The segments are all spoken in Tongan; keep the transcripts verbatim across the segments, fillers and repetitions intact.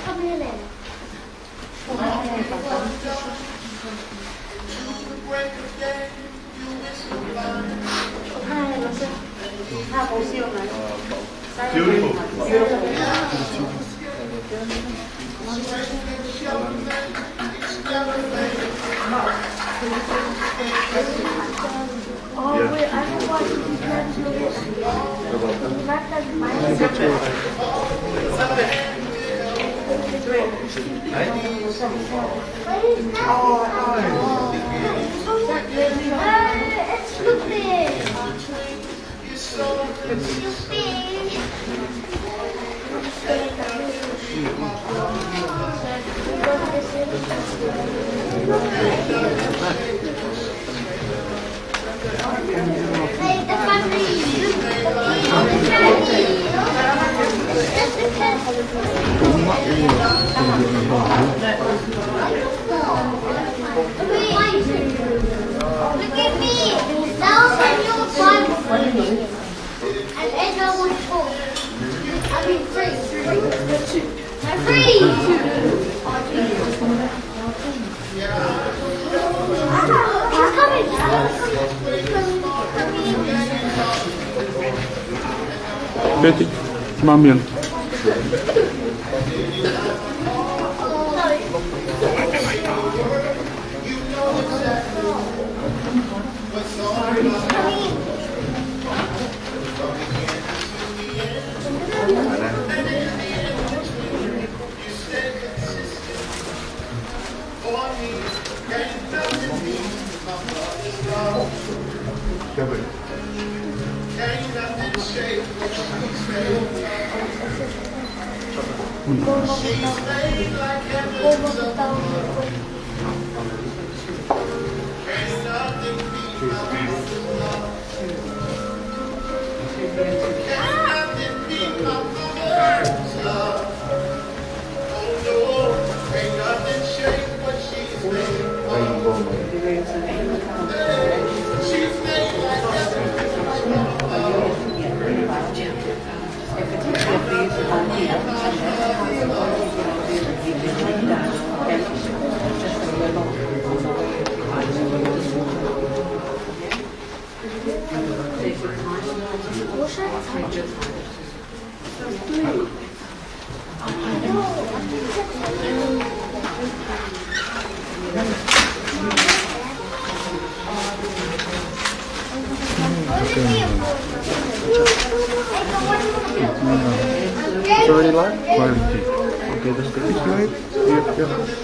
Come here then. Beautiful. Look at me. That was a new one. And Edna was four. I mean, three. I'm free. Betty, come on, man. It's already live? Live. Okay, that's good. It's live? Yep, yep.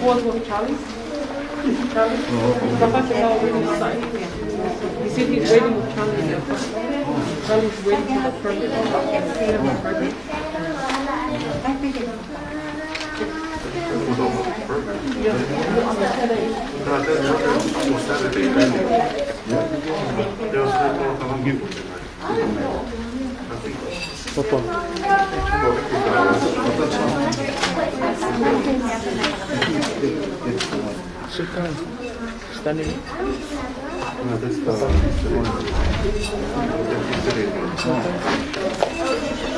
What, what, Charlie? Charlie? He said he's waiting with Charlie. Charlie's waiting for the permit. He has a permit. Papa. Sit down. Standing. No, that's the, the one.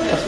That's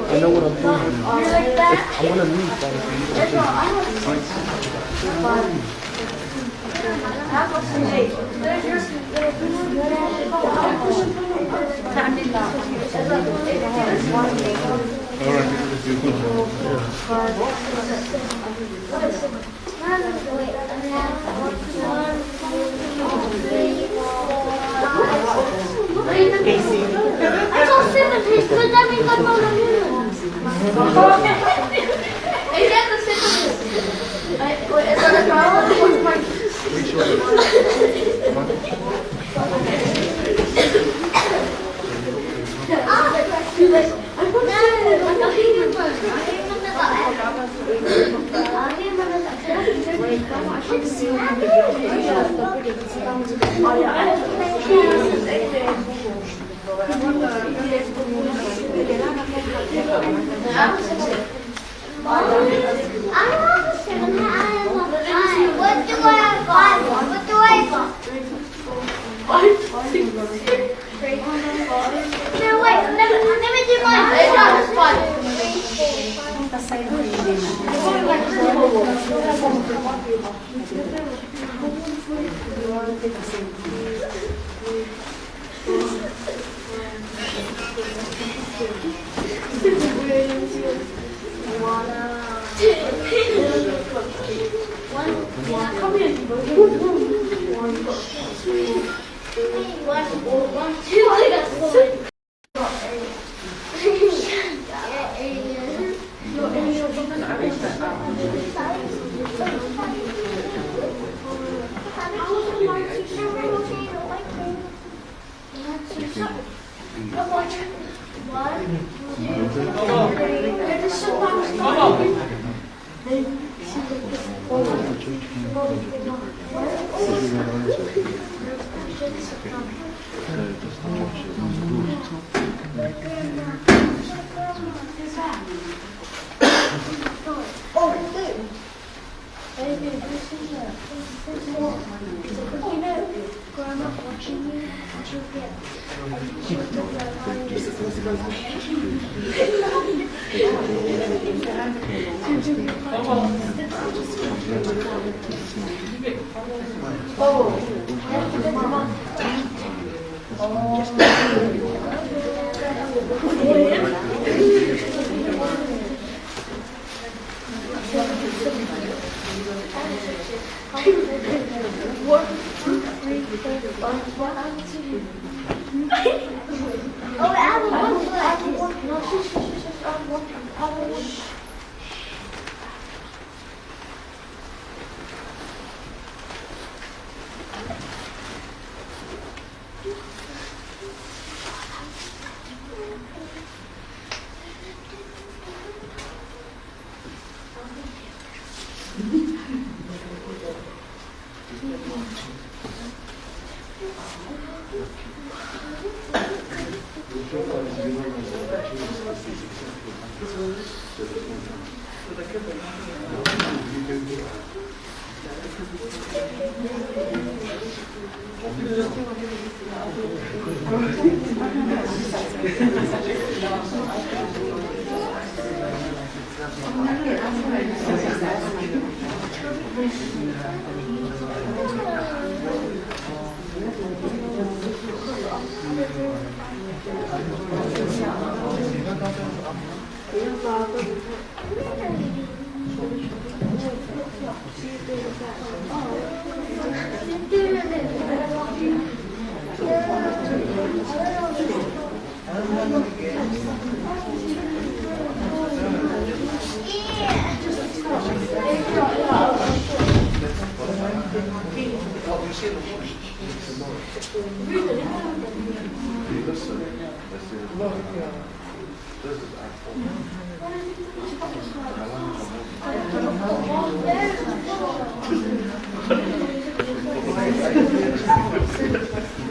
I know what I'm doing. I want to leave.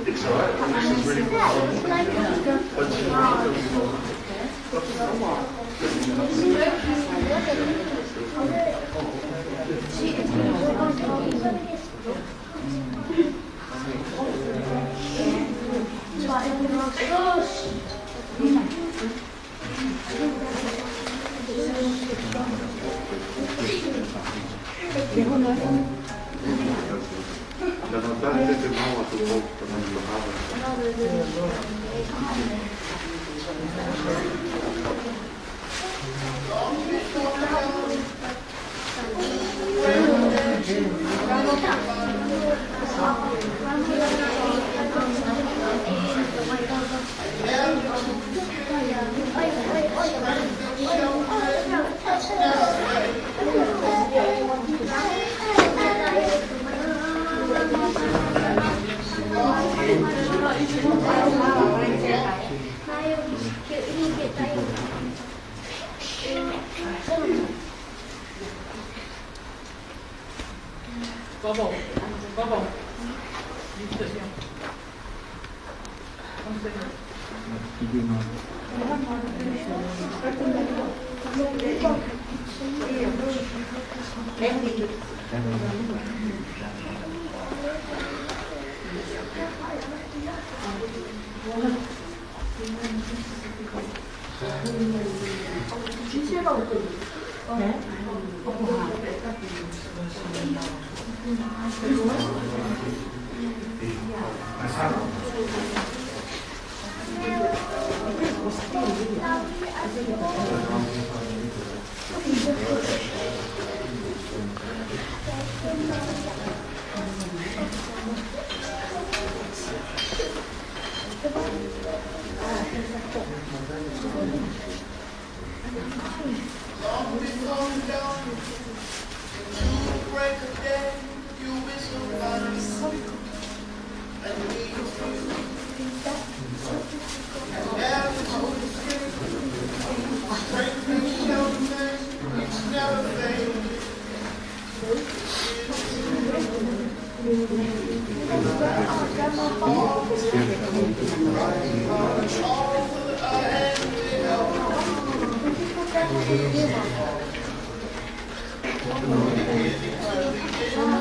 It's all right. This is really good.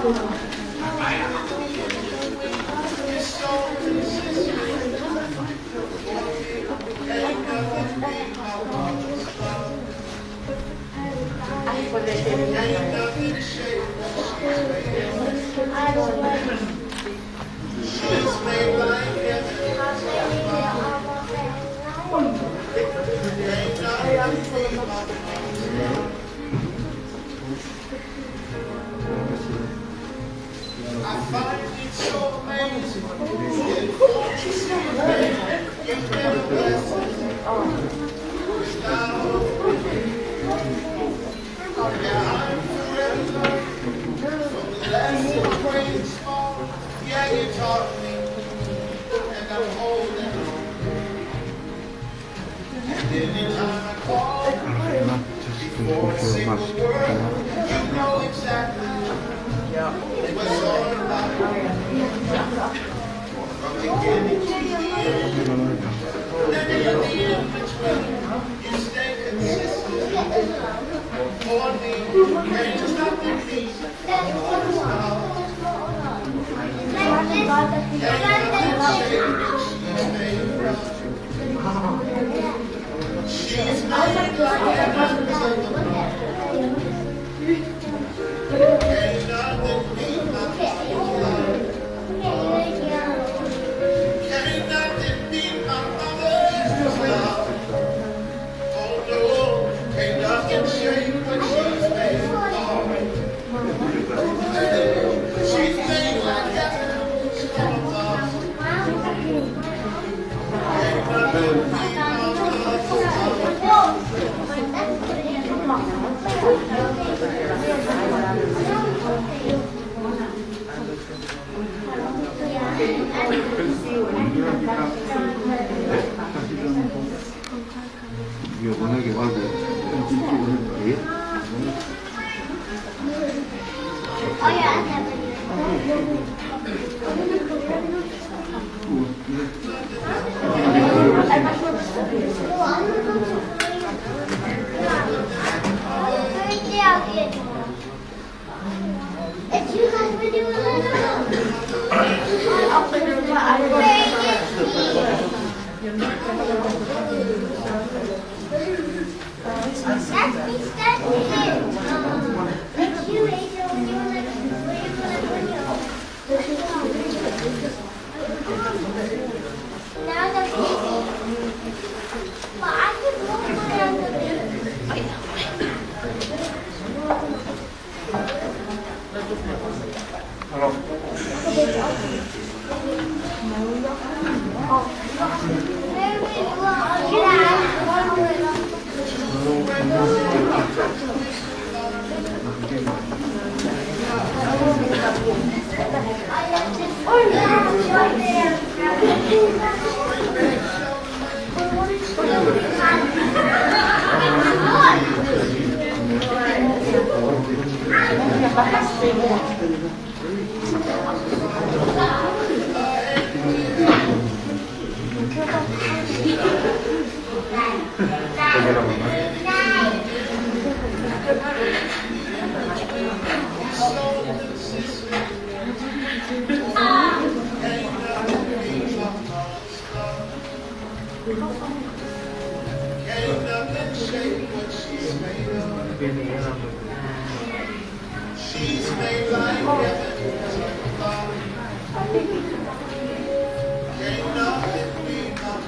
I find it so amazing. Yeah, I'm forever learning. From the lessons great and small. Yeah, you taught me, and I'm holding on. And anytime I call, before a single word, you know exactly what's on my mind. From beginning to the end, and in the in between, you stay consistent. For me, there's nothing beats. She's made like heaven. Can't nothing be my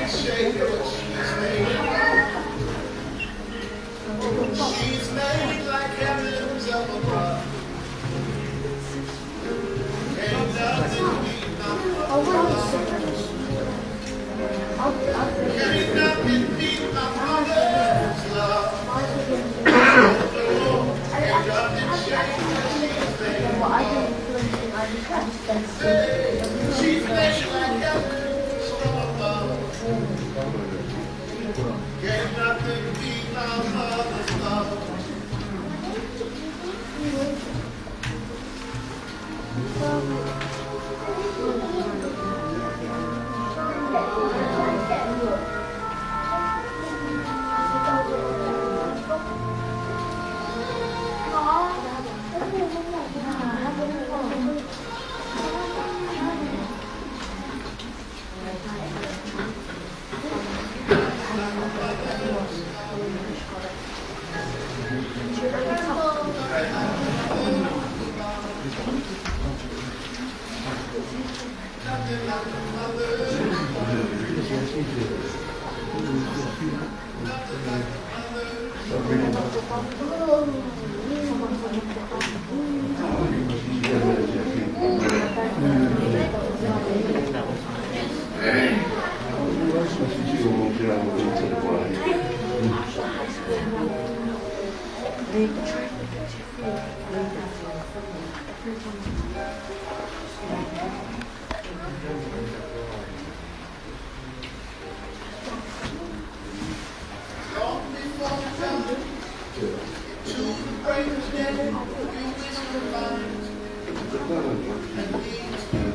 She's made like heavens above. Can't nothing beat my mother's love. Can't nothing beat my mother's love. Can't nothing shake what she's made. She's made like heavens from above. Can't nothing beat my mother's love. Long before the time to break the day, you whisper lines and leaves me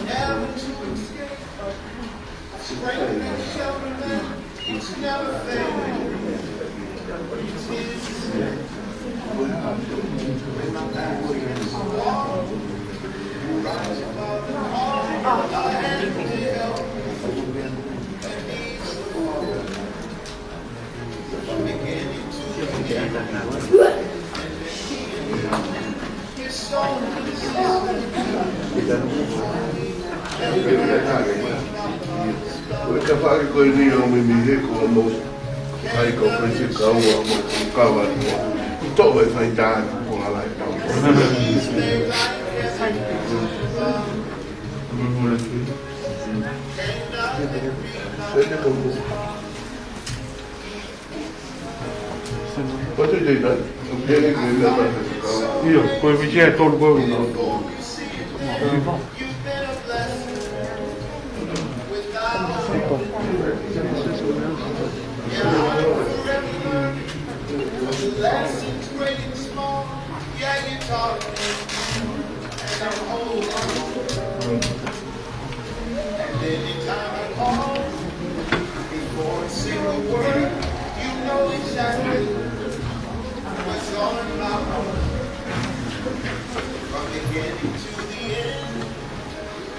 never to escape. Strength and shelter that it's never failing. It's with my back against the wall. Rise above the call of the hand to help. Ko e tafaʻaki ko eni ʻo e meimei hē ko e mau kai ko e pese kaua mo e kava. Ko e toʻo e faitāki ko e ala e kau. Pese kaua. ʻIo, ko e visi e tolu ko ē. And anytime I call, before I say a word, you know exactly what's on my heart. From the beginning to the end,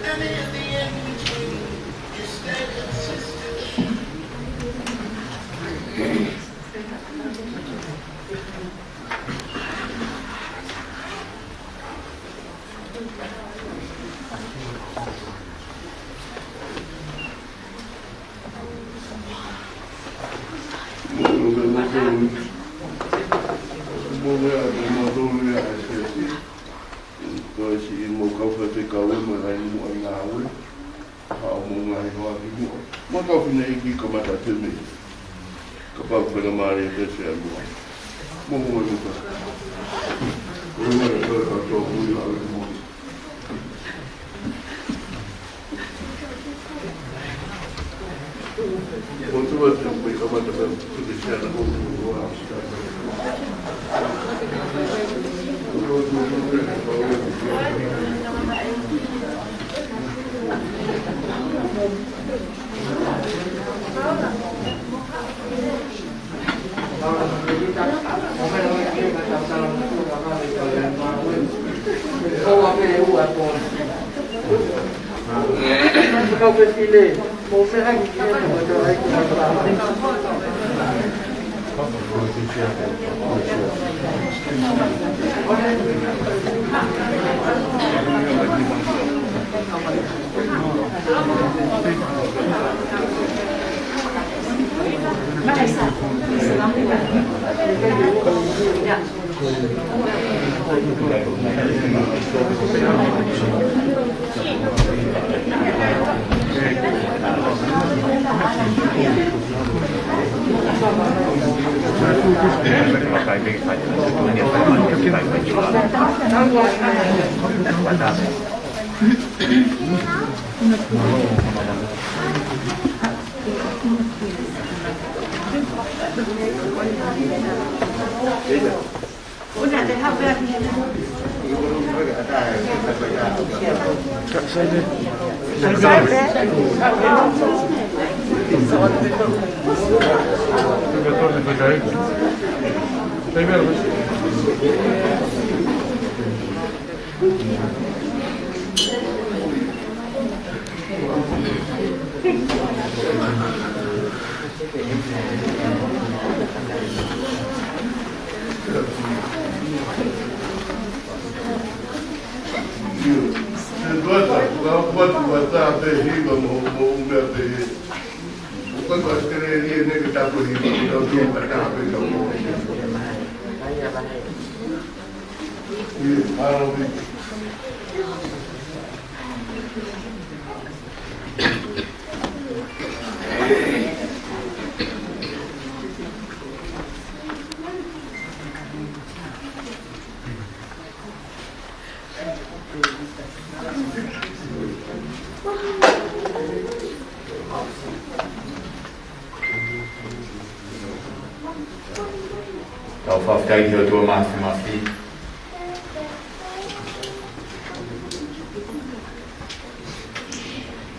and in the in between, you stay consistent. Ko e siʻi mau kau faifekau ē, mo e ngaahi muʻa ngāue. Haʻu mo e ngaahi hoa ki muʻa. Mo e kau fineʻeiki kamata teme. Kapau ko e faingamālie pē se ʻalu ai. Mo, mo, mo, mo. Ko e ngaahi kau kau tō mui ʻalu mo. Mo tuʻu atu mo e kamata pē. Tau fakafetaʻi ki he ʻOtua Māfimafi.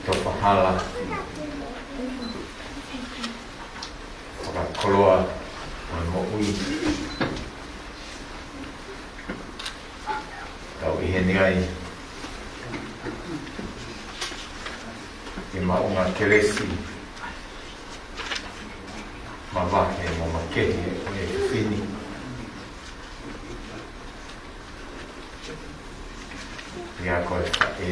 Tau fakahala. Fakakoloa ʻa e moʻui. Tau ʻi heni ai ʻi he maʻunga kelesi mavahe mo makehe ʻo e fefine. ʻIa ko e faʻē.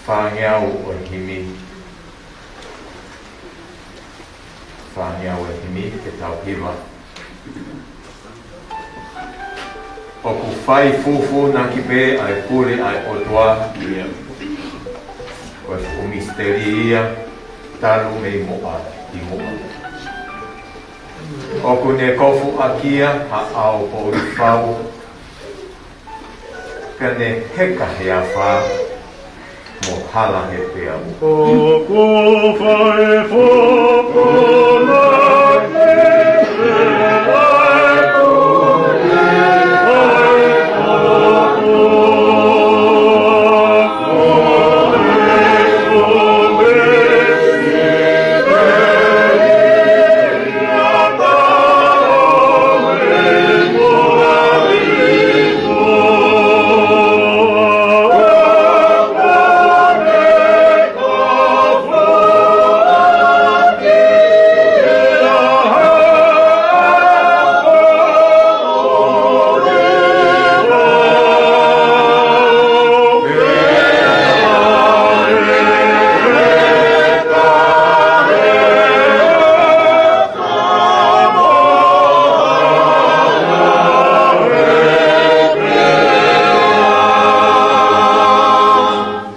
Fāngeau ʻo e himi. Fāngeau ʻo e himi ke tau hiva. ʻOku fai fūfūnaki pē ʻa e pule ʻa e ʻOtua. Ko e fuʻu misiteli ia, talu mei muʻa ʻi muʻa. ʻOku ne kofu ʻaki ia ha ʻao poʻuli fau, pea ne heka he afā mo hala he peau. ʻOku fai fūfūnaki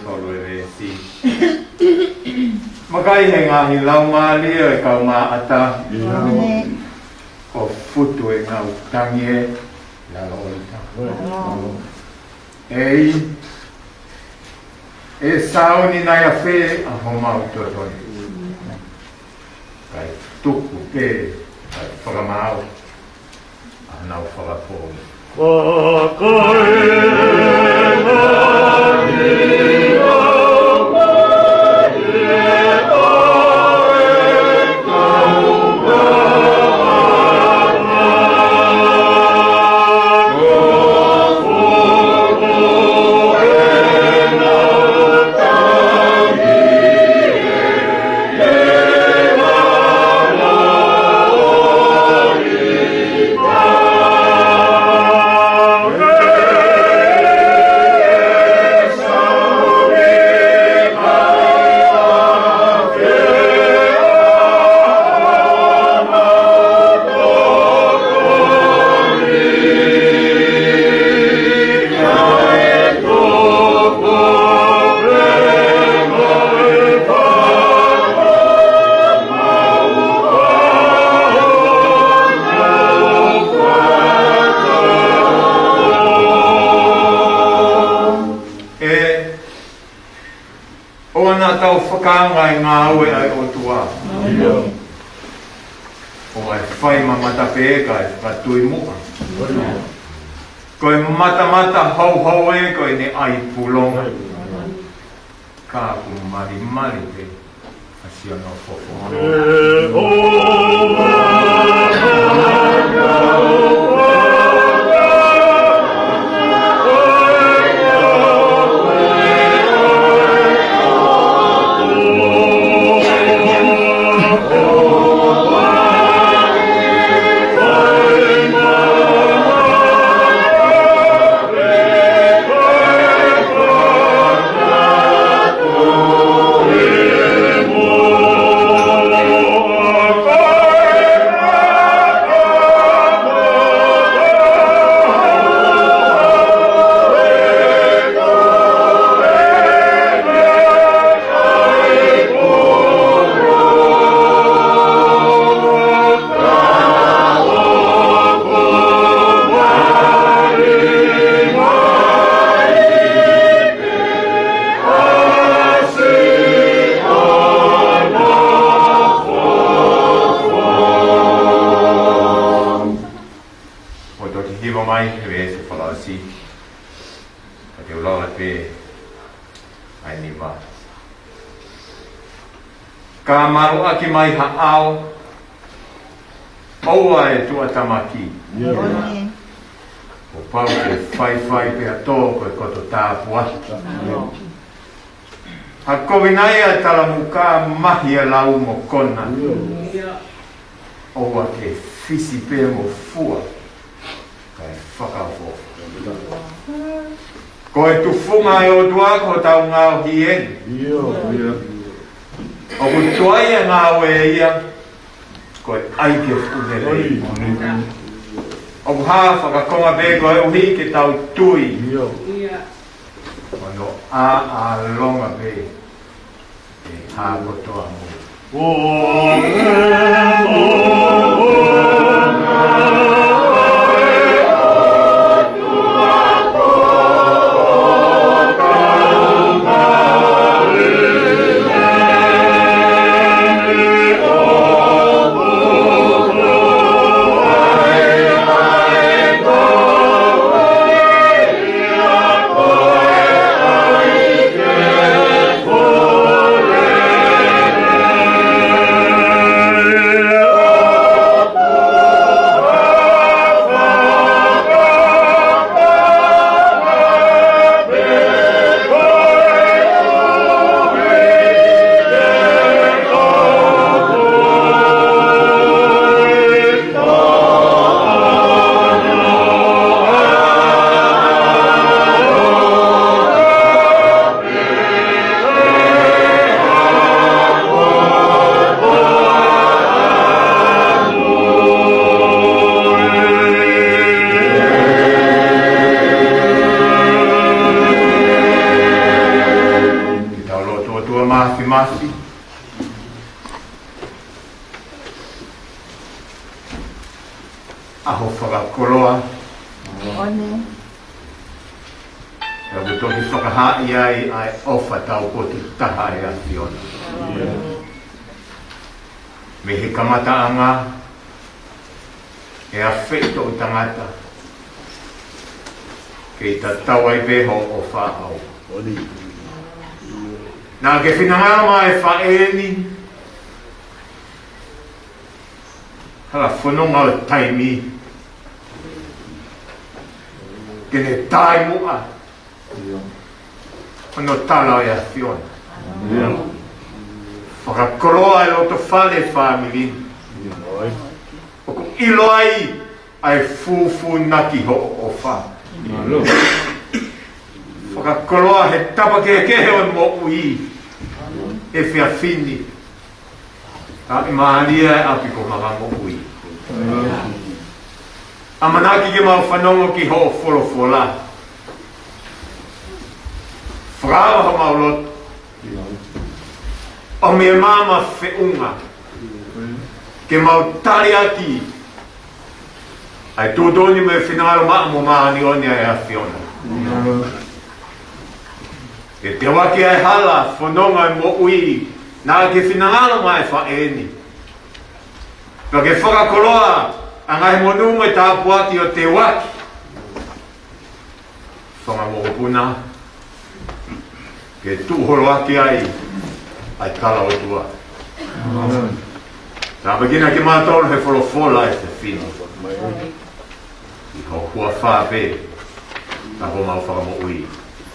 Tolu e veesi. Vakai, he ngaahi laumālie ʻo e kau maʻata, ko futu e ngau tangi ʻi lalo ʻo e ʻita. ʻEi, ʻe Saone, naʻe ʻafē ʻa homau totonu? Kae tuku pē, kae fakamaau ʻa honau fakapō. Tau fakaanga e ngāue ʻa e ʻOtua. ʻOua ʻe fai mamata pē kae fakatui muʻa. Ko e matamata houhou ē ko ʻene ʻai pulonga. Ka ʻoku malimali pē ʻa siʻono fofonga. ʻO toki hiva mai he veesi fakaʻosi, ka te u lau atu pē ʻa e nima. Ka maluʻaki mai ha ʻao, ʻoua ʻe tuʻatamaki. Kuo pau ke faifai pea tō ko e koto tāpuaki. Ha kovi nai ʻa e talamuka, mahi ʻa e lau mo kona. ʻOua ke fisi pē mo fua, kae fakaofo. Ko e tufunga ʻo e ʻOtua ko hotau ngaohi eni. ʻOku tuai ʻa e ngāue ia, ko e ʻai ke fuʻu lelei. ʻOku hā fakakonga pē koeʻuhi ke tau tui. ʻOno ʻāʻālonga pē ʻe hā kotoa mo. Ke tau lotu. ʻOtua Māfimafi, ʻaho fakakoloa. ʻOni. ʻOku toki fakahaaʻi ai ʻa e ʻofa taupotu taha ʻa e ʻAfiona. Mei he kamataʻanga, ʻe afeʻi toʻutangata, kei tatau ai pē hoʻo ʻofa ʻaʻau. ʻOni. Naʻa ke finangalo mai e faʻē ni, hala fononga ʻo taimi, ke ne taimi muʻa ʻo ne tala ʻa e ʻAfiona. Fakakoloa e loto fale fāmili. ʻOku ʻilo ai ʻa e fūfūnaki hoʻo ʻofa. Fakakoloa he tapa kehekehe ʻo e moʻui he efiafi ni. Ka ʻi mālie ʻa e ʻapi ko Makamoʻui. ʻAmanaki ke mau fanongo ki hoʻo folofola. Fakaava homau loto. ʻOmi e maama feʻunga ke mau taliaki ʻa e tuʻutuʻuni mo e finangalo maʻa mo māʻoniʻoni ʻa e ʻAfiona. Ke teuaki ʻa e hala, fononga ʻa e moʻui, naʻa ke finangalo mai ʻa e faʻē ni. Pea ke fakakoloa ʻa e ngaahi monū mo e tāpuaki ʻo e teuaki. Fanga mokopuna, ke tuʻu holo ʻaki ai ʻa e kala ʻOtua. Tāpuekina kimautolu he folofola ʻa e fefine. ʻI ho huafa pē, ʻa homau Fakamoʻui.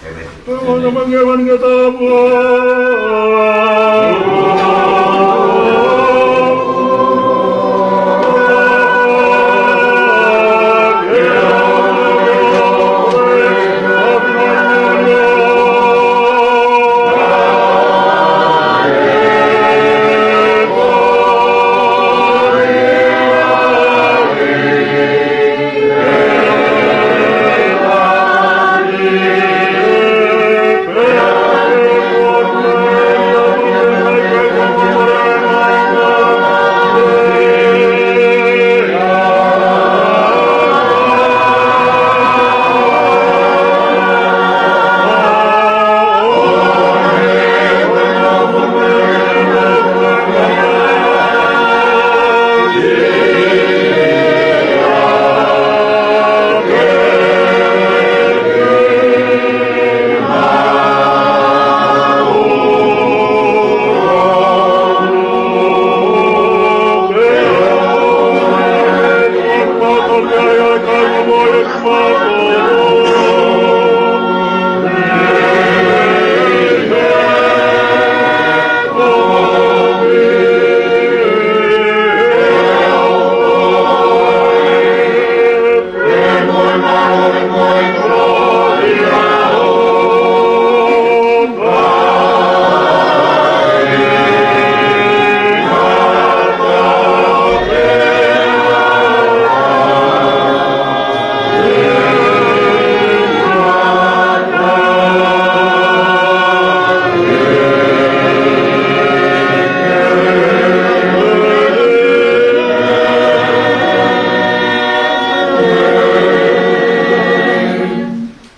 ʻĒmeni.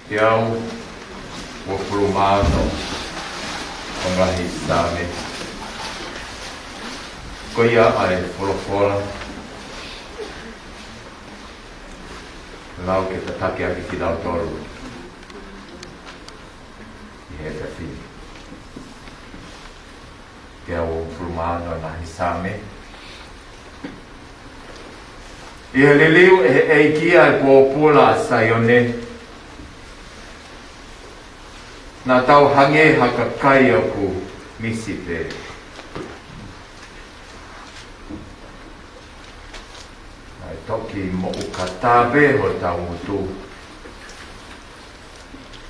Ke au, ʻuofulu mā ono ʻo e ngaahi Saame. Ko ia ʻa e folofola, lau ke tataki ʻaki kitautolu ʻi he efiafi ni. Ke au, ʻuofulu mā ono ʻo e ngaahi Saame. ʻI he liliu ʻe he ʻEiki ʻa e pōpula ʻa Saione, naʻa tau hangē ha kakai ʻoku misi pē. Naʻe toki moʻukata pē hotau ngutu,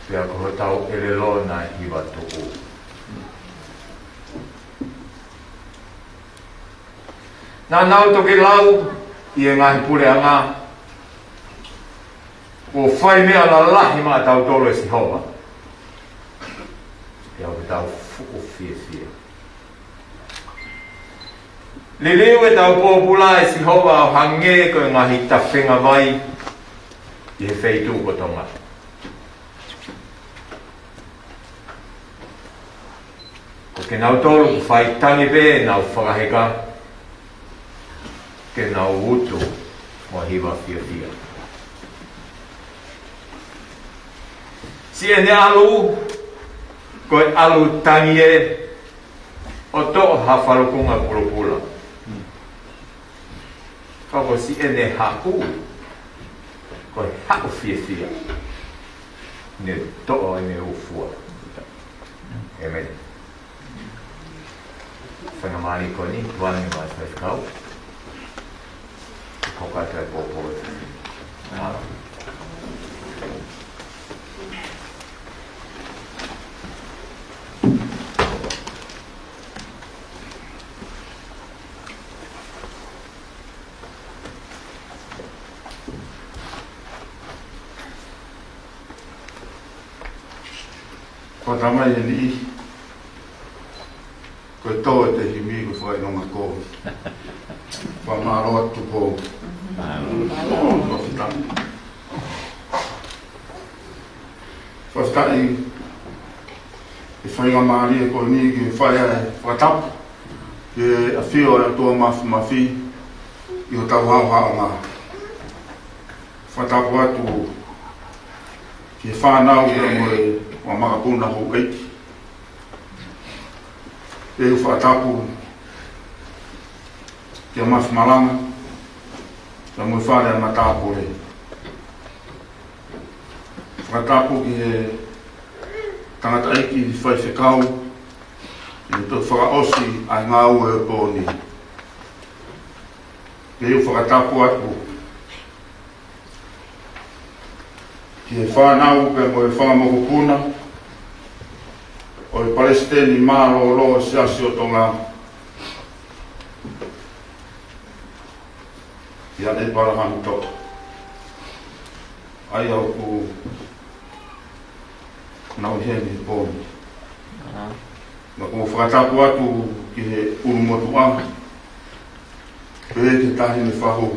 pea ko hotau ʻelelo naʻe hiva tuʻu. Naʻa nau toki lau ʻi he ngaahi puleʻanga, kuo fai meʻa lalahi maʻatautolu ʻe Sihova, pea ʻoku tau fuʻu fiefia. Liliu ʻetau pōpula ʻe Sihova ʻo hangē ko e ngaahi tafenga vai ʻi he feituʻu ko Tonga. Ko kinautolu ʻoku fai tangi pē ʻenau fakaheka, ke nau utu mo hiva fiefia. Siʻene ʻalu, ko e ʻalu tangi ē, ʻo toʻo ha falukunga pulopula. Ka ko siʻene haʻu, ko e haʻu fiefia, ne toʻo ʻene ufua. ʻĒmeni. Faingamālie ko eni, tuane mai faifekau. Ko kata e pōpō e. Mālō. Ko e tamai e niʻihi. Ko e tō e te himi ko e fakaʻilonga ko. Fakamālō atu Tupou. Mālō. Fakafetaʻi. Fakafetaʻi. ʻE faingamālie ko eni ke fai ai e fakatapu ki he ʻafio ʻa e ʻOtua Māfimafi ʻi hotau haʻohaʻonga. Fakatapu atu ki he fānau ia mo e ua makapuna houʻeiki. ʻE u fakatapu ki he Mafimalanga, pea mo e fale ʻa Matāpule. Fakatapu ki he tangataʻeiki faifekau, ʻi he toki fakaʻosi ʻa e ngāue ʻo e pō ni. Pea u fakatapu atu ki he fānau pea mo e fanga mokopuna ʻo e Palesiteni Mālōlō ʻo e Siasi ʻo Tonga, ʻia ʻEpalahame Toʻa, ʻa ia ʻoku nau ʻi heni he pō ni. Pea ʻoku ou fakatapu atu ki he ʻulumotuʻa, pea ki he Taʻahine Fahu.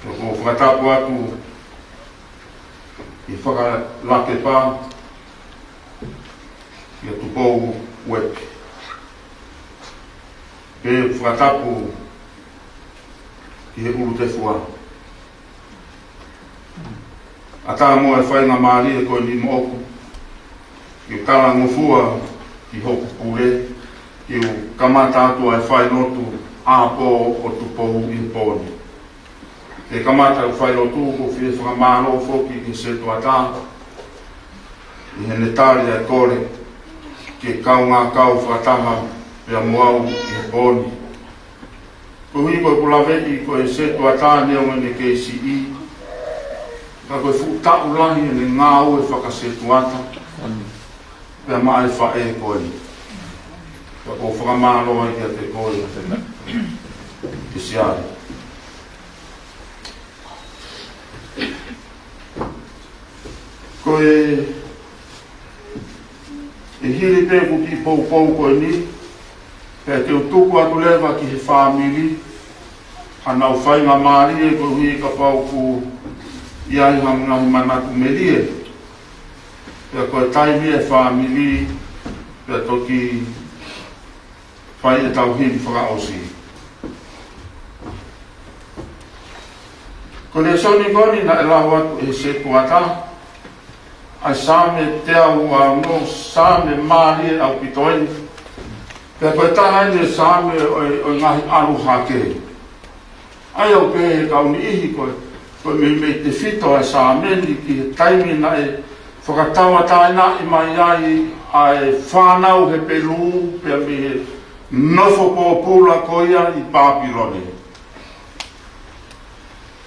Pea ʻoku ou fakatapu atu ki he Fakalakepa, ʻia Tupou Uepi. Pea fakatapu ki he ʻUlutefua. ʻAtā mo e faingamālie ko eni moʻoku ke u talangofua ki hoku pule, ke u kamata atu ʻa e failotu ʻapō ʻo Tupou ʻi he pō ni. Ke kamata ʻeku failotu, ʻoku ou fie fakamālō foki ki he setuata ʻi heʻene tali ʻa e kole ke kaungā kau fakataha pea mo au ʻi he pō ni. Koeʻuhi ko ʻeku laveʻi ko e setuata neongo ʻene kei siʻi, ka ko e fuʻu taʻu lahi ʻene ngāue fakasetuata pea maʻa e faʻē ko eni. Pea ʻoku ou fakamālō ai kiate koe, ʻEpalahame. Ko e, ʻe hili pē ʻeku kiʻi poupou ko eni, pea te u tuku atu leva ki he fāmili, ʻa ʻenau faingamālie koeʻuhi kapau ʻoku ʻi ai ha ngaahi manatu melie. Pea ko e taimi ʻa e fāmili, pea toki fai ʻetau himi fakaʻosi. Ko e lēsoni ko eni naʻe lau atu ʻe he setuata, ʻa e Saame teau uaono, Saame mālie ʻaupito eni. Pea ko e taha eni e Saame ʻo e, ʻo e ngaahi ʻalu hake. ʻA ia ʻoku pehē ʻe he kau niʻihi ko e, ko e meimei tefito ʻa e Saame ni ki he taimi naʻe fakatauʻatāinaʻi mai ai ʻa e fānau Hepelū pea mei he nofo pōpula ko ia ʻi Pāpilone.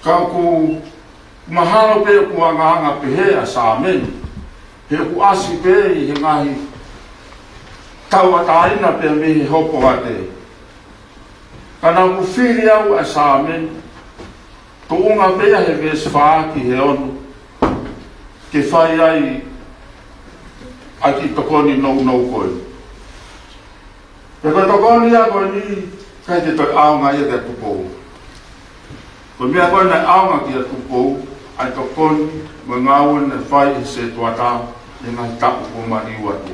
Ka ʻoku mahalo pē ʻoku angaanga pehē ʻa e Saame ni, he ʻoku ʻasi pē ʻi he ngaahi tauʻatāina pea mei he hopo ate. Ka naʻa ku fili au ʻa e Saame ni, tuʻunga pē ia he veesi fā ki he ono, ke fai ai ʻa e kiʻi tokoni nounou ko ē. Pea ko e tokoni ia ko eni, ʻikai te toe ʻaonga ia kia Tupou. Ko e meʻa ko ē naʻe ʻaonga kia Tupou, ʻa e tokoni mo e ngāue naʻe fai ʻe he setuata ʻi he ngaahi taʻu kuo maliu atu.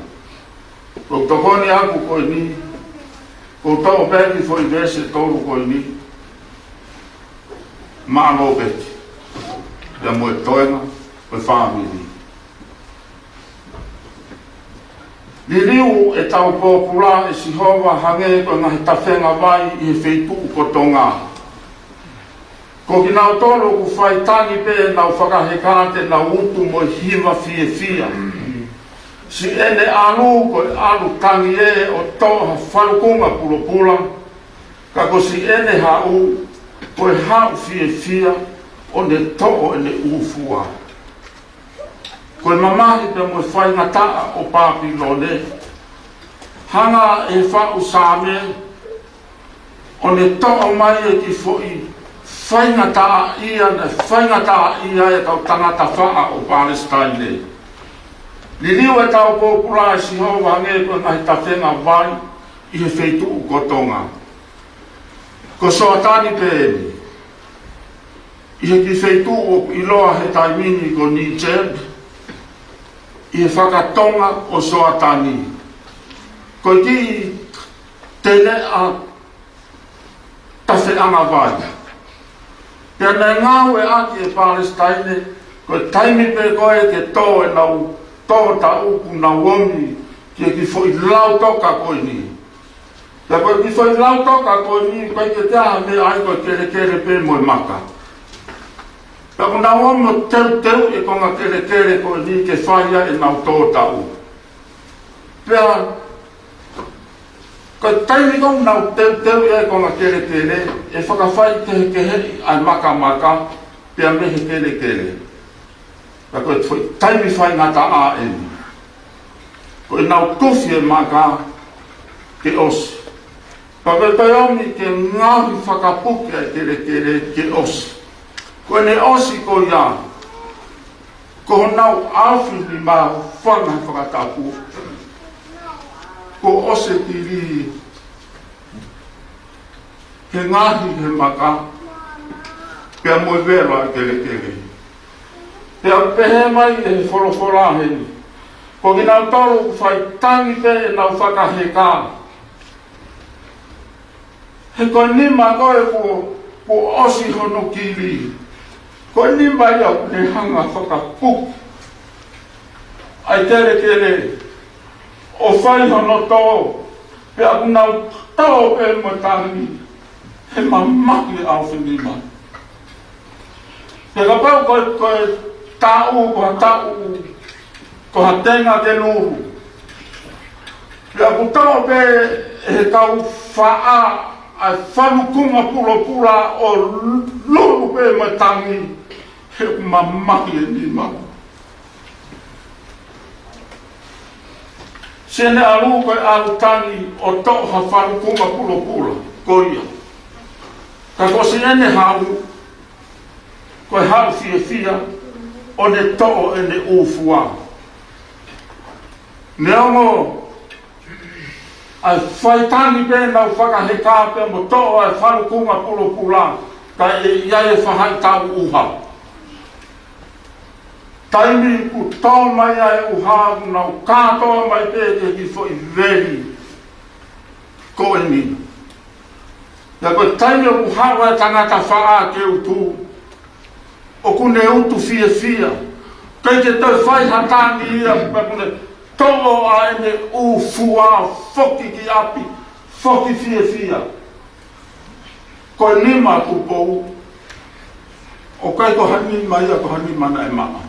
Ko e tokoni ʻaku ko eni, ʻoku ou toʻo pē ʻa e kiʻi foʻi veesi ʻe tolu ko eni, maʻa Lōpeti, pea mo e toenga ʻo e fāmili. Liliu ʻetau pōpula ʻe Sihova hangē ko e ngaahi tafenga vai ʻi he feituʻu ko Tonga. Ko kinautolu ʻoku fai tangi pē ʻenau fakaheka te nau utu mo e hiva fiefia. Siʻene ʻalu ko e ʻalu tangi ē ʻo toʻo ha falukunga pulopula, ka ko siʻene haʻu, ko e haʻu fiefia ʻo ne toʻo ʻene ʻū fua. Ko e mamahi pea mo e faingataʻa ʻo Pāpilone, hanga ʻe he faʻu Saame ʻo ne toʻo mai e kiʻi foʻi faingataʻaʻia, naʻe faingataʻaʻia e kau tangata faʻa ʻo Palesitaine. Liliu ʻetau pōpula ʻe Sihova hangē ko e ngaahi tafenga vai ʻi he feituʻu ko Tonga. Ko Soatani pē eni, ʻi he kiʻi feituʻu ʻoku ʻiloa he taimi ni ko Niger, ʻi he fakatonga ʻo Soatani, ko e kiʻi teneʻa tafeʻanga vai. Pea naʻe ngāueʻaki ʻe Palesitaine, ko e taimi pē ko ē ke tō ʻenau tōtaʻu kuo nau omi ki he kiʻi foʻi lautoka ko eni. Pea ko e kiʻi foʻi lautoka ko eni, ʻoku ʻikai ke ʻi ai ha meʻa ai, ko e kelekele pē mo e maka. Pea kuo nau omi ʻo teuteuʻi e konga kelekele ko eni ke fai ai ʻenau tōtaʻu. Pea ko e taimi ko ē ʻoku nau teuteuʻi ai e konga kelekele, ʻe fakafaikehekeheʻi ʻa e makamaka pea mei he kelekele. Pea ko e foʻi taimi faingataʻa eni, ko ʻenau tufi e maka ke ʻosi. Pea ko e taimi ke ngaohi fakapuke ʻa e kelekele ke ʻosi. Ko ʻene ʻosi ko ia, ko honau ʻaofinima, fanga he fakatapu, kuo ʻosi e kili he ngaohi he maka pea mo e vela ʻa e kelekele. Pea pehē mai ʻe he folofola heni, ko kinautolu ʻoku fai tangi pē ʻenau fakaheka, he ko e nima ko ē kuo, kuo ʻosi hono kili, ko e nima ia ʻoku ne hanga ʻo fakapuke ʻa e kelekele ʻo fai hono tō, pea ʻoku nau tō pē mo e tangi he mamahi e ʻaofinima. Pea kapau ko e, ko e taʻu, ko ha taʻu, ko ha tenga ke lulu, pea ʻoku tō pē ʻe he kau faʻa ʻa e falukunga pulopula ʻo lulu pē mo e tangi, he ʻoku mamahi e nima. Siʻene ʻalu ko e ʻalu tangi ʻo toʻo ha falukunga pulopula ko ia. Ka ko siʻene haʻu, ko e haʻu fiefia ʻo ne toʻo ʻene ʻū fua. Neongo ʻa e fai tangi pē ʻenau fakaheka pea mo toʻo ʻa e falukunga pulopula, ka ʻe ʻi ai e faʻahitaʻu ʻuha. Taimi kuo tō mai ai e ʻuha, kuo nau kātoa mai pē ki he kiʻi foʻi veli ko eni. Pea ko e taimi ʻoku haʻu ai e tangata faʻa ke utu, ʻoku ne utu fiefia. ʻIkai ke toe fai ha tangi ia, pea ʻoku ne toʻo ʻa ʻene ʻū fua, foki ki ʻapi, foki fiefia. Ko e nima ʻa Tupou, ʻoku ʻikai ko ha nima ia, ko ha nima naʻe maʻa.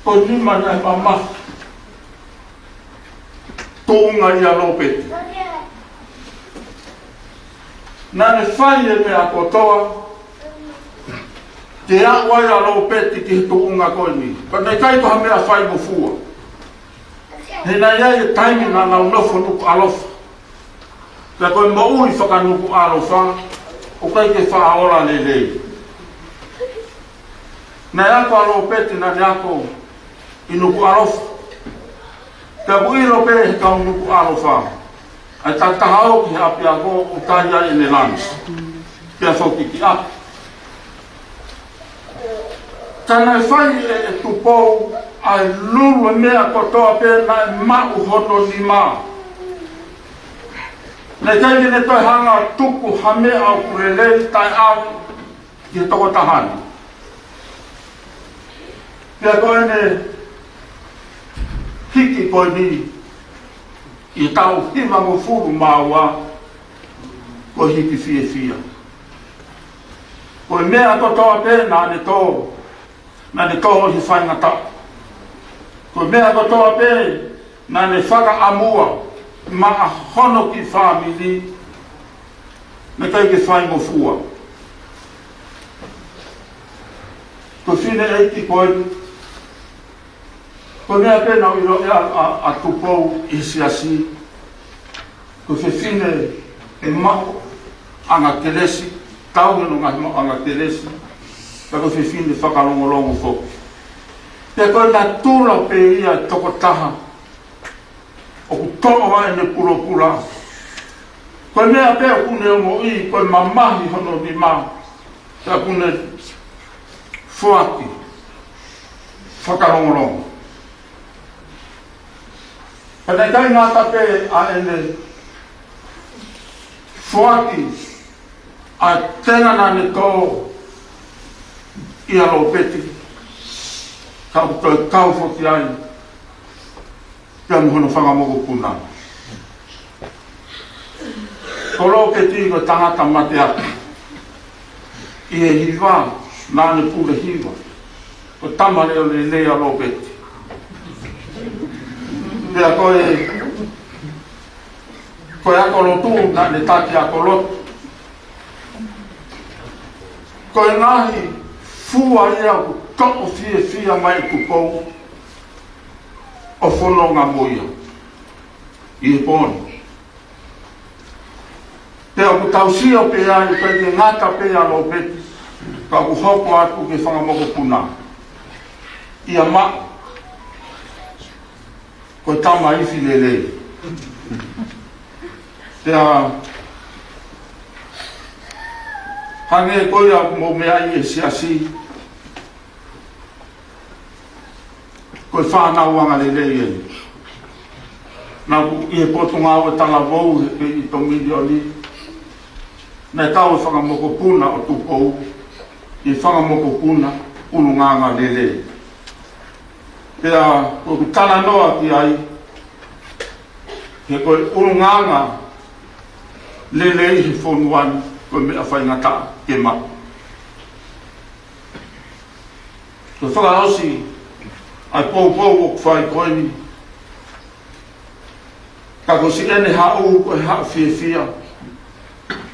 Ko e nima naʻe mamahi. Tuʻunga ia ʻo Lopeti. Naʻa ne fai e meʻa kotoa ke aʻu ai ʻa Lopeti ki he tuʻunga ko eni. Ka naʻe ʻikai ko ha meʻa faingofua. He naʻe ʻi ai e taimi naʻa nau nofo Nukuʻalofa. Pea ko e moʻui fakaNukuʻalofa, ʻoku ʻikai ke faʻa ola lelei. Naʻe ako ʻa Lopeti, naʻa ne ako ʻi Nukuʻalofa. Pea ʻoku ʻilo pē ʻe he kau Nukuʻalofa ʻa e takitaha ō ki he ʻapiako ʻoku ʻikai ai ʻene lunch, pea foki ki ʻapi. Ka naʻe fai ʻe, ʻe Tupou ʻa e lulu e meʻa kotoa pē naʻe maʻu hono nima. Naʻe ʻikai ke ne toe hanga ʻo tuku ha meʻa ʻoku lelei taʻeʻaonga ki he tokotaha ni. Pea ko ʻene hiki ko eni ʻi he taʻu hivangofulu mā ua, ko e hiki fiefia. Ko e meʻa kotoa pē naʻa ne tō, naʻa ne tō ʻi he faingataʻa. Ko e meʻa kotoa pē naʻa ne fakaʻamua maʻa hono kiʻi fāmili, naʻe ʻikai ke faingofua. Ko e fineʻeiki ko ē, ko e meʻa pē naʻe ʻiloʻi ʻa, ʻa, ʻa Tupou ʻi he siasi, ko e fefine ʻe maʻu ʻanga kelesi, tau hono ngaahi maʻu ʻanga kelesi, ka ko e fefine fakalongolongo foki. Pea ko e natula pē ia e tokotaha ʻoku toʻo ai ʻene pulopula. Ko e meʻa pē ʻoku ne ongoʻi, ko e mamahi hono nima, pea ʻoku ne foaki fakalongolongo. Pea naʻe ʻikai ngata pē ʻa ʻene foaki ʻa e tenga naʻa ne tō ʻia Lōpeti, ka ʻoku toe kau foki ai pea mo hono fanga mokopuna. Ko Lōpeti ko e tangata mateaki ʻi he hiva naʻa ne pule hiva. Ko e tama leʻo lelei ʻa Lōpeti. Pea ko e, ko e ako lotu naʻa ne taki ako lotu. Ko e ngaahi fua ia ʻoku toʻo fiefia mai ʻe Tupou ʻo fononga mo ia ʻi he pō ni. Pea ʻoku tau sio pē ai ʻoku ʻikai ke ngata pē ʻa Lōpeti, ka ʻoku hoko atu ki he fanga mokopuna. ʻIa ma, ko e tama ifi lelei. Pea hangē ko ia ʻoku mou meaʻi ʻi he siasi, ko e fānau angalelei eni. Naʻa ku ʻi he potungāue talavou he pei ʻi Tomilioni, naʻe kau e fanga mokopuna ʻo Tupou ʻi he fanga mokopuna ʻulungaanga lelei. Pea ʻoku talanoa ki ai, he ko e ʻulungaanga lelei he fonua ni, ko e meʻa faingataʻa ke maʻu. Ko e fakaʻosi ʻa e poupou ʻoku fai ko eni, ka ko siʻene haʻu ko e haʻu fiefia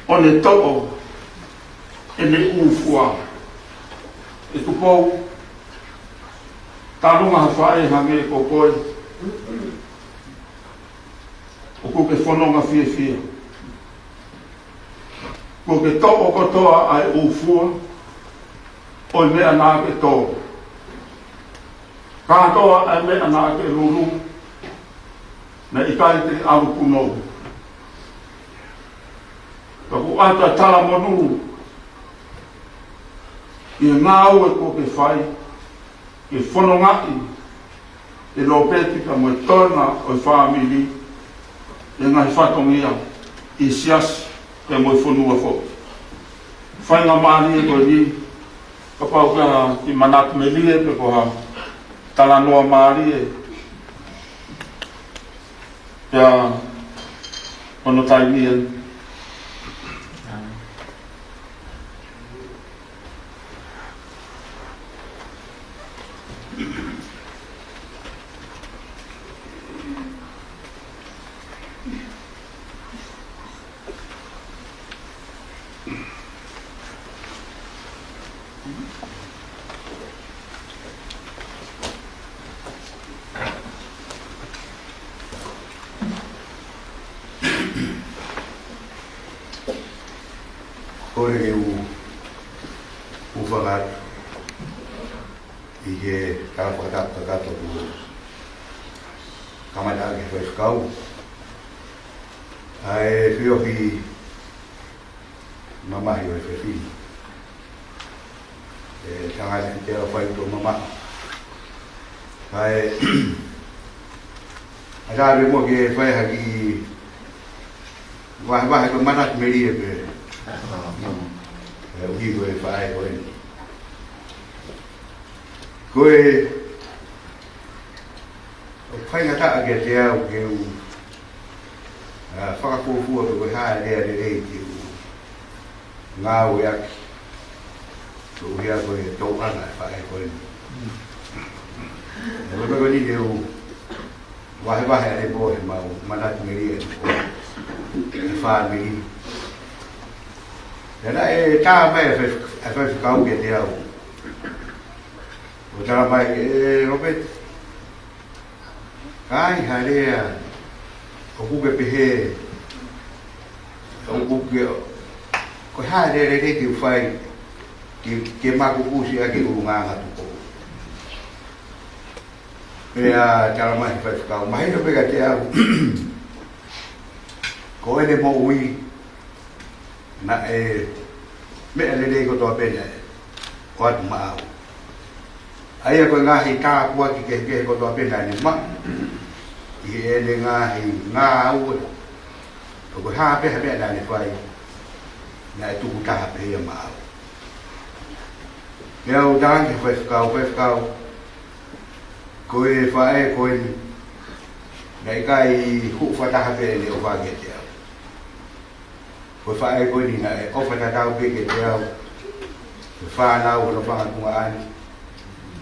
ʻo ne toʻo ʻene ʻū fua. ʻE Tupou, talunga ha faʻē hangē ko koe, ʻoku ke fononga fiefia. Kuo ke toʻo kotoa ʻa e ʻū fua ʻo e meʻa naʻa ke tō. Kātoa ʻa e meʻa naʻa ke lulu, naʻe ʻikai te ke ʻalu punou. Ka kuo ʻoatu ʻa e talamonū ʻi he ngāue kuo ke fai, ke fonongaʻi ʻe Lōpeti pea mo e toenga ʻo e fāmili ʻi he ngaahi fatongia ʻi he siasi pea mo e fonua foki. Faingamālie ko eni, kapau ko ha kiʻi manatu melie pe ko ha talanoa mālie, pea hono taimi eni. Kole ke u, u fakatu ʻi he tala fakatapu kakato kuo kamata ʻaki he faifekau ʻa e feohi mamahi ʻo e efiafi ni. ʻE tangata ki te au fai uto mamahi. Kae, ʻatā pē muʻa ke fai ha kiʻi vahevahe ko e manatu melie pē. ʻE, ʻuhi ko e faʻē ko eni. Ko e, ʻoku faingataʻa kiate au ke u, ʻa, fakafuofua pe ko e hā e lea lelei ke u ngāueʻaki. Ko e ʻuhinga ko e tōʻonga e faʻē ko eni. ʻE, ko e meʻa ko eni ke u vahevahe ʻa e pō he mau manatu melie ʻa e fāmili. Pea naʻe tā mai ʻa e fai, ʻa e faifekau kiate au. ʻO tala mai, ʻE Lōpeti, ka ai ha lea ʻoku ke pehē, ʻoku ke, ko e hā e lea lelei ke u fai ke, ke makupusi ʻaki e ʻulungaanga ʻa Tupou. Pea tala mai he faifekau, mahino pē kiate au, ko ʻene moʻui, naʻe meʻa lelei kotoa pē naʻe ʻoatu maʻau. ʻA ia ko e ngaahi tāpuaki kehekehe kotoa pē naʻa ne maʻu ʻi heʻene ngaahi ngāue, ʻo ko e hā pē ha meʻa naʻa ne fai, naʻe tukutaha pē ia maʻau. Pea u talaange ki he faifekau, faifekau, ko e faʻē ko eni, naʻe ʻikai huʻu fakataha pē ʻene ʻofa kiate au. Ko e faʻē ko eni naʻe ʻofa tatau pē kiate au. Ko e fānau hono fanga tuongaʻane,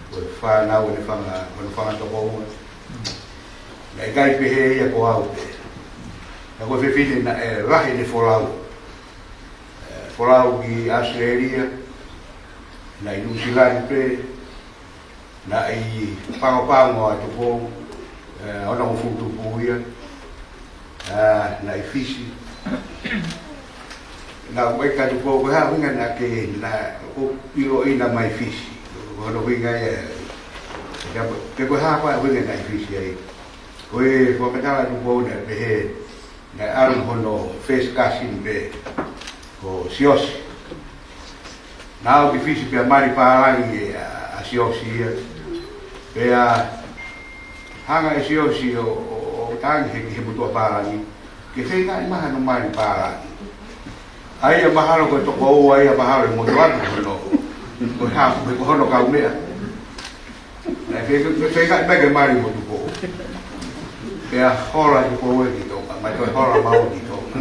ko e fānau ʻene fanga, hono fanga tokoua. Naʻe ʻikai pehē ia ko au pē. Ka ko e fefine naʻe lahi ʻene folau. ʻE, folau ki ʻAositelēlia, naʻe ʻi Nuʻusila pē, naʻe ʻi Pago Pago ʻa Tupou, ʻe, ʻo nau futupu ia, ʻe, naʻe ʻi Fisi. Naʻe ʻeke ʻa Tupou ko e hā e ʻuhinga naʻa ke, naʻa ke ʻiloʻi naʻa mau ʻi Fisi. Ko hono ʻuhinga ia, ʻe, ke ko e hā pē ʻuhinga naʻe ʻi Fisi ai. Ko e fakamatala ʻa Tupou naʻe pehē, naʻe ʻalu hono first cousin pē ko Siosi. Naʻa nau ō ki Fisi pea mali pālangi ʻa, ʻa Siosi ia. Pea hanga ʻe Siosi ʻo, ʻo, ʻo tangi he, he motuʻa pālangi ke feingaʻi mai hano mali pālangi. ʻA ia mahalo ko e tokoua ia mahalo ʻe motuʻa atu hono, ko e hā, ko hono kaumeʻa. Naʻe feinga, feinga, feinga mai ke mali mo Tupou. Pea hola Tupou ē ki Tonga, mai toe hola maua ki Tonga.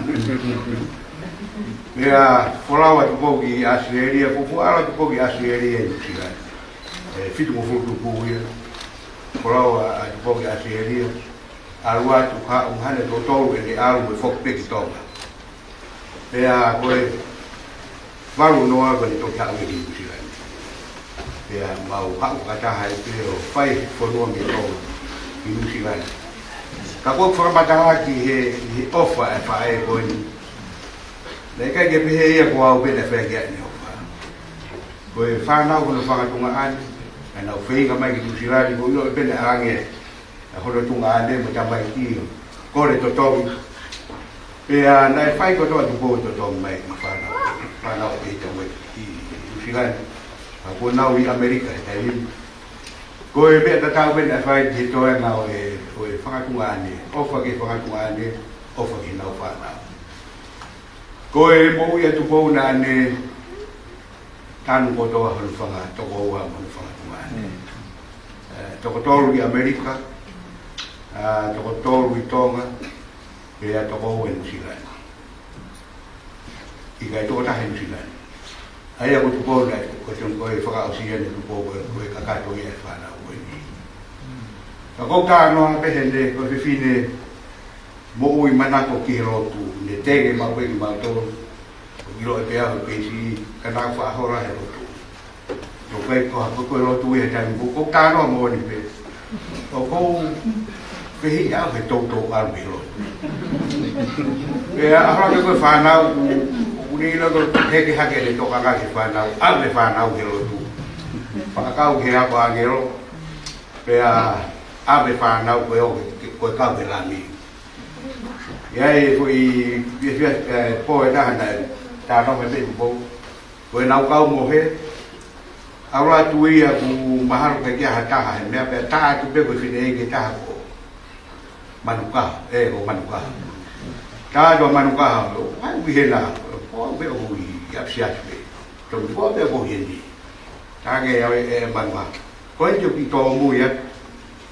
Pea folau ʻa Tupou ki ʻAositelēlia, fuofua ʻalu ʻa Tupou ki ʻAositelēlia ʻi Nuʻusila. ʻE, fitungofulu tupu ia. Folau ʻa, ʻa Tupou ki ʻAositelēlia. ʻAlu atu ka ʻuhinga ʻe toko tolu ʻene ʻalu mo e foki pē ki Tonga. Pea ko e valu noa ko ʻene toki haʻu ia ki Nuʻusila. Pea mau haʻu fakataha ai pē ʻo fai fonua mei Tonga ki Nuʻusila. Ka ko e fakamatala ki he, ki he ʻofa ʻa e faʻē ko eni. Naʻe ʻikai ke pehē ia ko au pē naʻe fai ki ai ʻene ʻofa. Ko e fānau hono fanga tuongaʻane, naʻa nau feinga mai ki Nuʻusila, ko e ʻilo pē naʻe ʻalu ange ʻa hono tuongaʻane mo e tamaiki kole totongi. Pea naʻe fai kotoa ʻa Tupou totongi mai ki he fānau, fānau ʻa e tamaiki ʻi Nuʻusila. Ka kuo nau ʻi ʻAmelika he taimi ni. Ko e meʻa tatau pē naʻe fai ki he toenga ʻo e, ʻo e fanga tuongaʻane, ʻofa ki he fanga tuongaʻane, ʻofa ki heʻenau fānau. Ko e moʻui ʻa Tupou naʻa ne tanu kotoa hono fanga tokoua mo hono fanga tuongaʻane. Mm. ʻE, toko tolu ʻi ʻAmelika, ʻa, toko tolu ʻi Tonga, pea toko ua ʻi Nuʻusila. ʻIkai toko taha ʻi Nuʻusila. ʻA ia ko Tupou naʻe, ko Tupou ko e fakaʻosi ia ʻa Tupou ko e, ko e kakato ia ʻa e fānau ko eni. Ka ko u talanoa pē heni, ko e fefine moʻui manako ki he lotu, ne tenge maʻu pē kimautolu. ʻOku ʻiloʻi pē au he peisi, ka naʻa ku faʻa hola he lotu. ʻOku ʻikai ko ha, ko e lotu ia he taimi ni, ko u talanoa moʻoni pē. ʻOku ou fehiʻa au he toutou ʻalu he lotu. Pea ʻaho ko e fānau, ʻoku, ʻoku ne ʻilo ko e heke hake ʻene tokanga ki he fānau, ʻalu e fānau he lotu. Fakakau ki he ako ʻāngelo, pea ʻave fānau ko e ʻo, ko e kau he lami. ʻI ai e foʻi, ʻi he fiefia, ʻe, pō ʻe taha naʻe talanoa mai pē Tupou. Ko ʻenau kau mohe, ʻalu atu ia kuo mahalo ʻikai ke ʻi ai ha taha he meʻa pea tā atu pē ko e fineʻeiki ʻe taha ko Manukaha, ʻe, ko Manukaha. Tā atu ʻa Manukaha, ʻo, ʻai ui hena, ʻo, pō pē ʻoku ʻi ʻapisiasi pē. Tau pō pē ʻoku ʻi heni. Talaange ʻe au ʻe Manukaha. Ko e tio ki tō mui atu.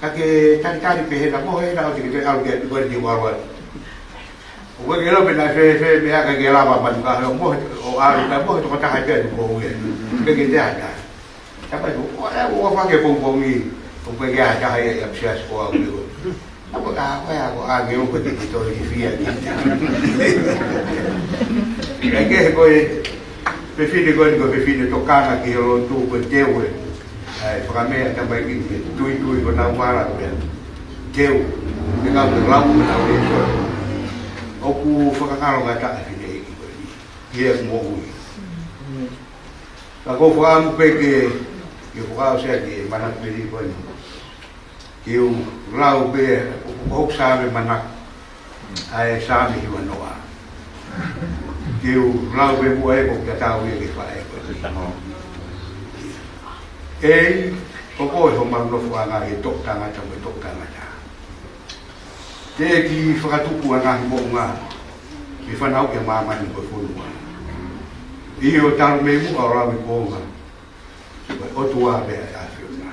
Ka ke talitali pē hena, mohe hena ʻo te ke toe ʻalu ki he ʻapi ko eni ʻo ʻalu atu. ʻOku ʻikai ke lau pē naʻe fēfē meʻa ka ke lava Manukaha, ʻo mohe ʻo ʻalu, ka mohe tokotaha pē ʻa Tupou ia. ʻIkai ke toe ʻi ai ha taha. Tapai ko, ʻo ʻai ʻo fake pongipongi, ʻoku ʻikai ke ʻi ai ha taha ia ʻi ʻapisiasi ko au pē ko. Ka ko e, ka ko e, ka ko e ʻāngelo ko e ke toe ilifia ki. ʻIkai ke he ko e, fefine ko eni ko e fefine tokanga ki he lotu ko e teu ē. ʻAi, fakameʻa tamaiki ni ke tuitui ko ʻenau vala pea teu, ke kau ke lau mo ʻenau lēsoni. ʻOku fakangaloʻi ngata ʻa e fineʻeiki ko eni. ʻI heʻeku moʻui. Ka ko u fakaʻamu pē ke, ke fakaʻosi ʻaki e manatu pē ko eni. Ke u lau pē, ʻoku ou Saame manako, ʻa e Saame hiva noa. Ke u lau pē muʻa ē ko u tatau ia ki he faʻē ko eni. Ei, Ko koe homau nofoʻanga ʻi he toʻutangata mo e toʻutangata. Teʻeki fakatupu ʻa e ngaahi moʻunga ke fanauʻi ʻa māmani mo e fonua. ʻIo, talu mei muʻa ʻo lauikuonga, ko e ʻOtua pē ʻa e ʻAfiona.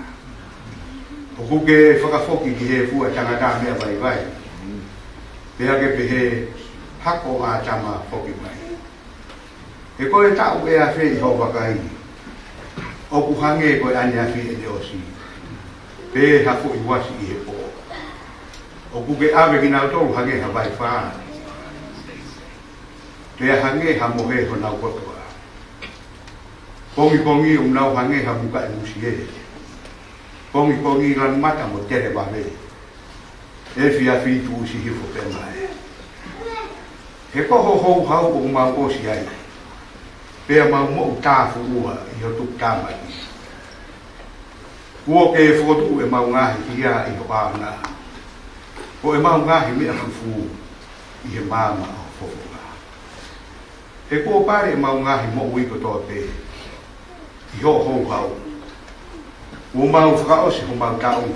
ʻOku ke fakafoki ki he fua tangata meʻa vaivai, pea ke pehē, hako ʻa ʻĀtama foki mai. He ko e taʻu ʻe afe ʻi hoʻo vakai, ʻoku hangē ko e ʻaneafi ʻene ʻosi, pe ha foʻi uasi ʻi he pō. ʻOku ke ʻave kinautolu hangē ha vaifā, pea hangē ha mohe honau kotoa. Pongipongi ʻoku nau hangē ha mukaʻi musie. Pongipongi lanu mata mo televave. Efiafi tuʻusi hifo pē mai. He ko hoʻo houhau ʻoku mau ʻosi ai, pea mau moʻutāfuʻua ʻi ho tuputāmaki. Kuo ke fokotuʻu ʻemau ngaahi hia ʻi ho ʻao na, ko ʻemau ngaahi meʻa fufū ʻi he maama ʻo ho fofonga. He kuo pale ʻemau ngaahi moʻui kotoa pē ʻi hoʻo houhau. Kuo mau fakaʻosi homau taʻu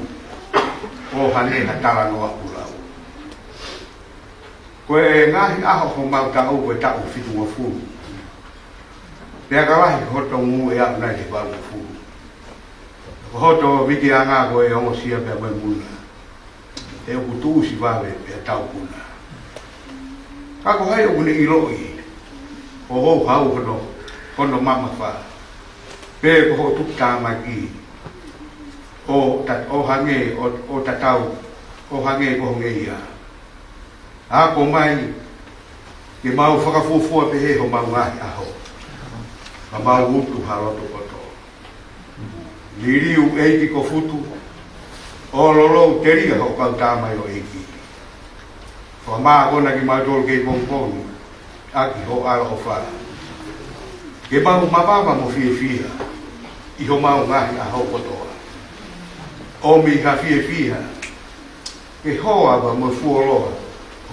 ʻo hangē ha talanoa ʻulau. Ko e ngaahi ʻaho homau taʻu ko e taʻu fitungofulu, pea ka lahi hoto ngū ʻe aʻu nai ki he valungofulu. Ko hoto vikiʻanga ko e ongosia pea mo e muna, he ʻoku tuʻusi vave pea taupuna. Ka ko hai ʻoku ne ʻiloʻi ho houhau hono, hono mamafa, pe ko hoʻo tuputāmaki ʻo ta-, ʻo hangē, ʻo, ʻo tatau ʻo hangē ko ho ngeia? Ako mai ke mau fakafuofua pehē homau ngaahi ʻaho, ka mau utu ha loto poto. Liliu ʻEiki Kofutu, ʻo lolou telia hoʻo kau tamaioʻeiki. Fakamākona kimautolu kei pongipongi ʻaki ho ʻaloʻofa, ke mau mavava mo fiefia ʻi homau ngaahi ʻaho kotoa. ʻOmi ha fiefia ke hoa ʻa mo fuoloa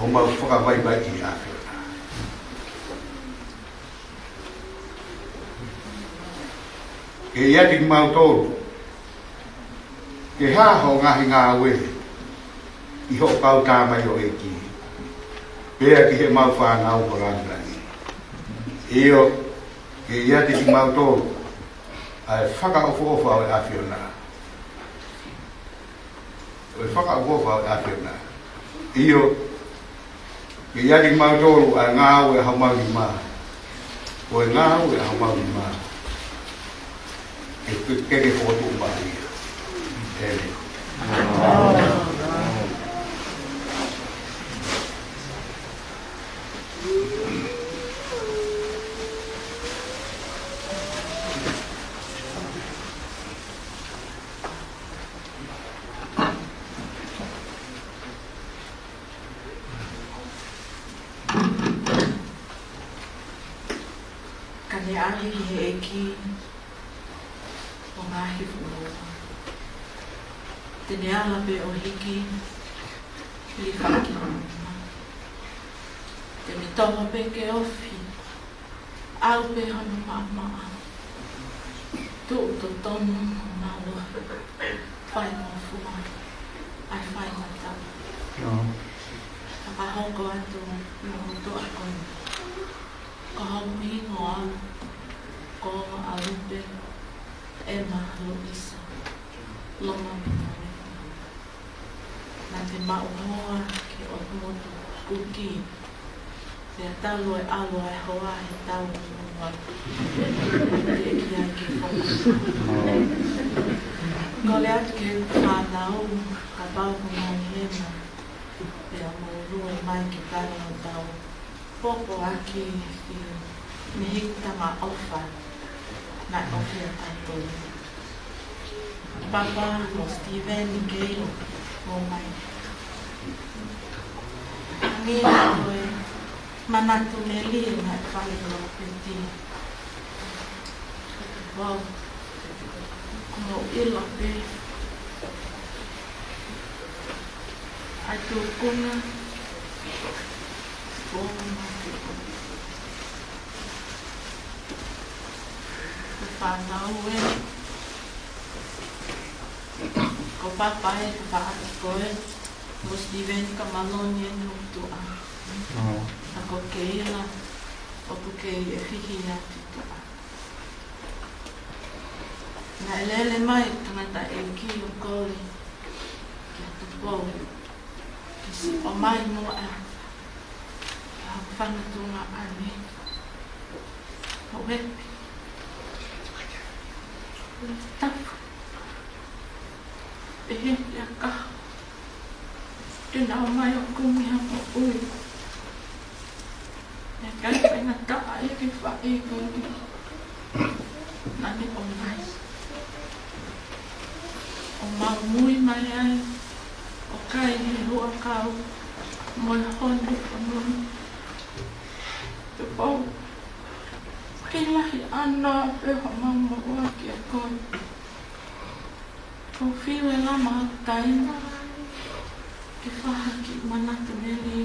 homau fakavaivaiʻi ʻa e ʻAfiona. Ke ʻiate kimautolu ke hā hoʻo ngaahi ngāue ʻi hoʻo kau tamaioʻeiki, pea ki heʻemau fānau ho lāngilangi. ʻIo, ke ʻiate kimautolu ʻa e fakaʻofoʻofa ʻo e ʻAfiona. ʻO e fakaʻofoʻofa ʻo e ʻAfiona. ʻIo, ke ʻiate kimautolu ʻa e ngāue ʻa homau nima. Ko e ngāue ʻa homau nima, ke, ke, ke fokotuʻu mai ia. ʻĒmeni. Ka ne ʻave ki he ʻEiki ʻo ngaahi fuʻu moa, te ne ala pē ʻo hiki, liʻaki mo nima. Te ne toho pē ke ofi, ʻalu pē hono maʻamaʻa, tuʻu totonu ho mālohi, faingofua, ʻa e faingataʻa. ʻIo. Fakahoko atu ʻi ho tuʻa ko eni, ko hoku hingoa, ko Alupe ʻEma Luisa Lomapinole. Naʻa te maʻu hoa ki ʻOtu Motu Kuki, pea talu e ʻalu ʻa e hoa he tau ua, teʻeki ai ke foki. Kole atu ki he fānau, kapau ʻoku nau hema, pea mou lue mai ke tala ʻo tau popo ʻaki ki he niʻihi tama ʻofa naʻe ʻofa ʻiate kitautolu. Papa mo Steven Gale, mou ʻomai. Hangē ko e manatu melie naʻe fai ʻe Lopeti. Wow. Ko mou ʻilo pē ʻa e tūkunga ʻo e mate. Ko e fānau ē. Papa ē, ka faʻa ko ē, mo Steven ka maloni ē no tuʻa. ʻA ko Keila, ʻoku kei ʻefihi atu tuʻa. Naʻe lele mai tangataʻeiki ʻo kole kia Tupou ke siʻi ʻomai muʻa ʻa hoku fanga tuongaʻane. ʻO epi. Tapu. ʻE he ia ka. Ke na ʻomai ʻo kumi ha moʻui. ʻIkai faingataʻa ia ke faʻē ko eni. Naʻa ne ʻomai. ʻO mau mui mai ai. ʻO kai he huʻakau. Mo e honi ʻo nui. Tupou. Kei lahi ʻana pē homau moʻua kia koe. Ko fiu e lama taina ke fai ha kiʻi manatu melie.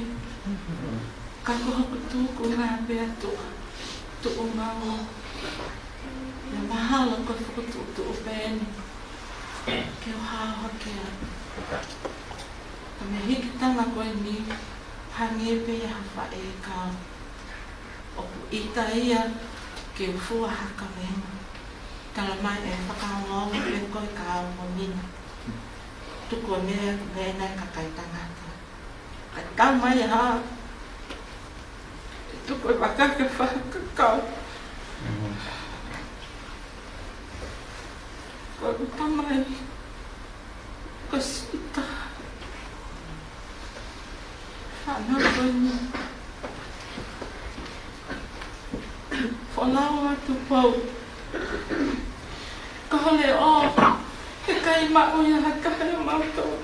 Ka ko hoku tuku ngā pea tuʻa, tuʻu ngā ua. Ia mahalo ko e fokotuʻutuʻu pē eni ke u hao hake ai. Ka mei he hikitanga ko eni, hangē pē ia ha faʻē kau. ʻOku ʻita ia ke u fua ha kavenga. Tala mai ʻe fakaongoongo pē ko e kau mo Mina. Tuku ʻo meʻa ʻeku meʻa ʻa e kakai tangata. Ka tau mai ha. Tuku e vaka ke fakakau. Ko e tamai. Ko Sita. Fānau ko eni. Folau atu Tupou. Ka hale ʻo, he ʻikai maʻu ia ha kahe mautolu.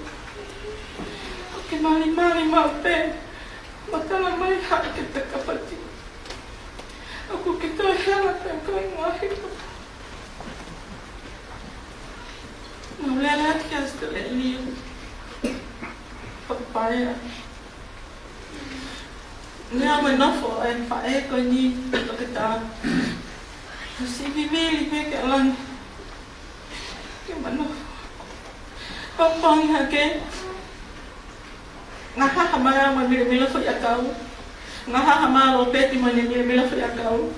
Ko ke malimali maʻu pē. Matala mai ha ke takapati. ʻOku ke toe hela pē ko e ngaahi. Mau lele atu ki ʻAositelēlia. Papaia. Nea me nofo e faʻē ko eni ʻo ke tā. Siʻi vivili pē ke langi. Ke manofo. Pongipongi hake. Ngahaha mai ʻa e milemile foʻi ʻakau. Ngahaha mai ʻa Lopeti mo ʻene milemile foʻi ʻakau.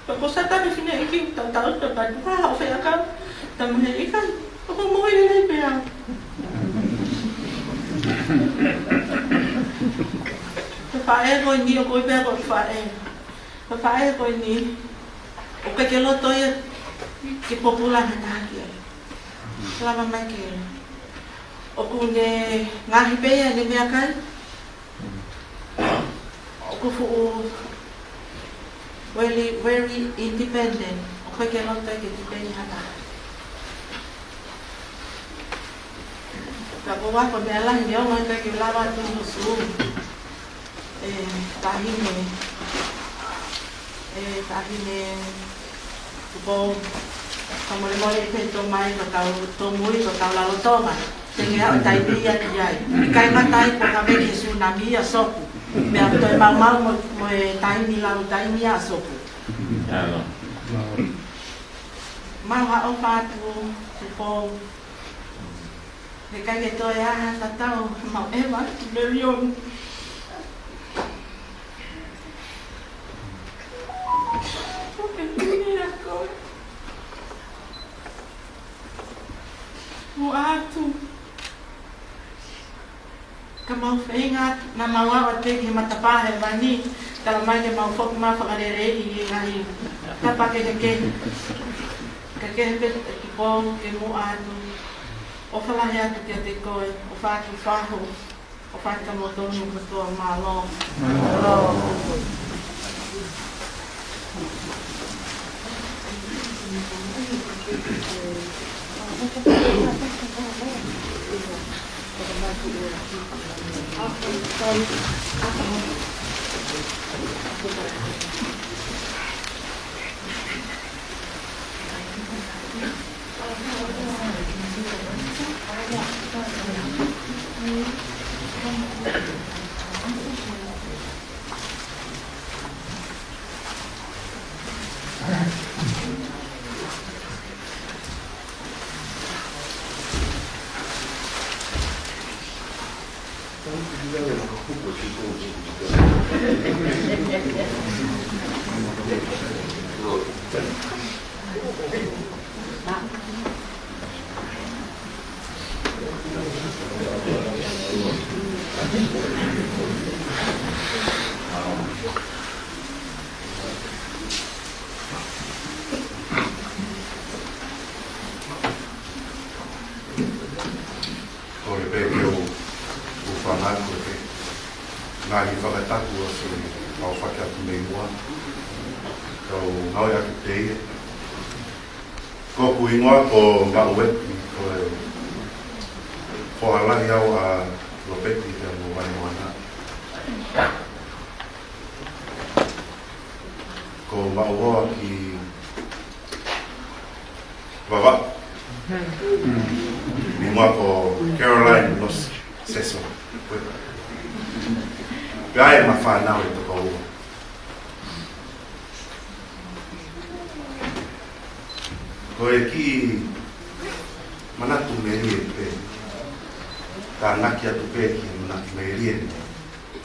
Pea ko Sata me fine iki tau tau tau tau tau foʻi ʻakau. Tau mo he ika. ʻOku mou lelei pē au. Ko e faʻē ko eni ʻoku ʻi pē ko e faʻē. Ko e faʻē ko eni. ʻOku ʻikai ke loto ia ke pōpula ha taha ki ai. Lava mai ke. ʻOku ne ngaohi pē ia ʻene meʻakai. ʻOku fuʻu very, very independent. ʻOku ʻikai ke loto ia ke tipeni ha taha. Ka ko e ako meʻa lahi neongo ʻikai ke lava atu ʻo sū. ʻE, taʻahine. ʻE, taʻahine. Tupou. Ka molemole pē tō mai, ko tau tōmui, ko tau lalo Tonga. Te ke haʻu taimi ia ki ai. ʻIkai ngata ai ko ka meki e sunami ʻa Sopu. Meʻa ko e maumau mo, mo e taimi lau taimi ʻa Sopu. Mau haʻofa atu, Tupou. He ʻikai ke toe ʻi ai ha tatau, mau ʻeva atu, Melioni. ʻOku ke tini ʻa koe. Mo atu. Ka mau feinga, naʻa mau ʻalu atu ki he matapā hēvani, tala mai ke mau foki mai fakaleleiʻi e ngaahi tapa kehekehe. Ka kehe pē Tupou ke mou ʻatu. ʻOfa lahi atu kiate koe, ʻofa atu Fahu, ʻofa atu kimoutolu kotoa, mālō. Kole pē ke u, u fanga atu pē ngaahi fakatapu ʻoku ou fai atu mei muʻa. Kau ngāue atu pē ia. Ko hoku hingoa ko Maʻuepi, ko e foha lahi au ʻa Lopeti pea mo Vaimoana. Ko hoku hoa ki Vavaʻu. Hingoa ko Caroline Loss Seso. Pea ʻi ai ʻema fānau ʻe toko ua. Ko e kiʻi manatu melie pē. Tānaki atu pē ki he manatu melie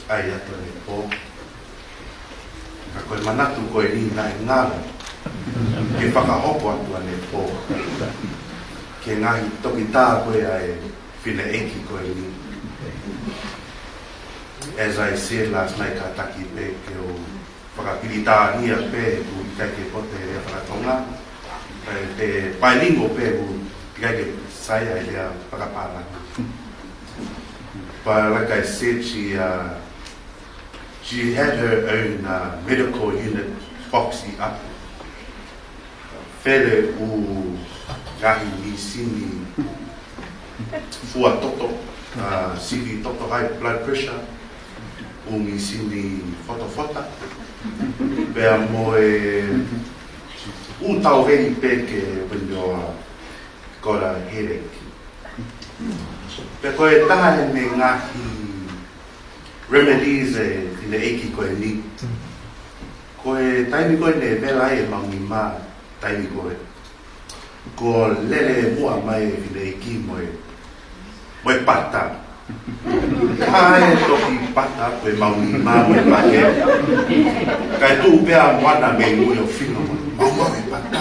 ʻa e ʻalu atu ʻanepō. Ka ko e manatu ko eni naʻe ngalo ke fakahoko atu ʻanepō ki he ngaahi toketā ko ē ʻa e fineʻeiki ko eni. As I said last night, kātaki pē ke u fakapilitānia pē, ʻoku ʻikai ke pote e faka-Tonga. Pea te paelingo pē, ʻoku ʻikai ke sai ai e fakapālangi. But like I said, she, uh, she had her own, uh, medical unit box ʻi ʻapi. Fele ʻū ngaahi mīsini fua toto, uh, sivi toto, high blood pressure, ʻū mīsini fotofota. Pea mo e ʻū tauveli pē ke, when you got a headache. Pea ko e taha ʻene ngaahi remedies e fineʻeiki ko eni. Ko e taimi ko ē naʻe vela ai e maʻunimā, taimi ko ē, ko e lele muʻa mai e fineʻeiki mo e, mo e pata. Kae toki pata ko e maʻunimā mo e pake. Kae tuʻu pē ʻa Moana mei mui ʻo fino mai, "Maumau e pata."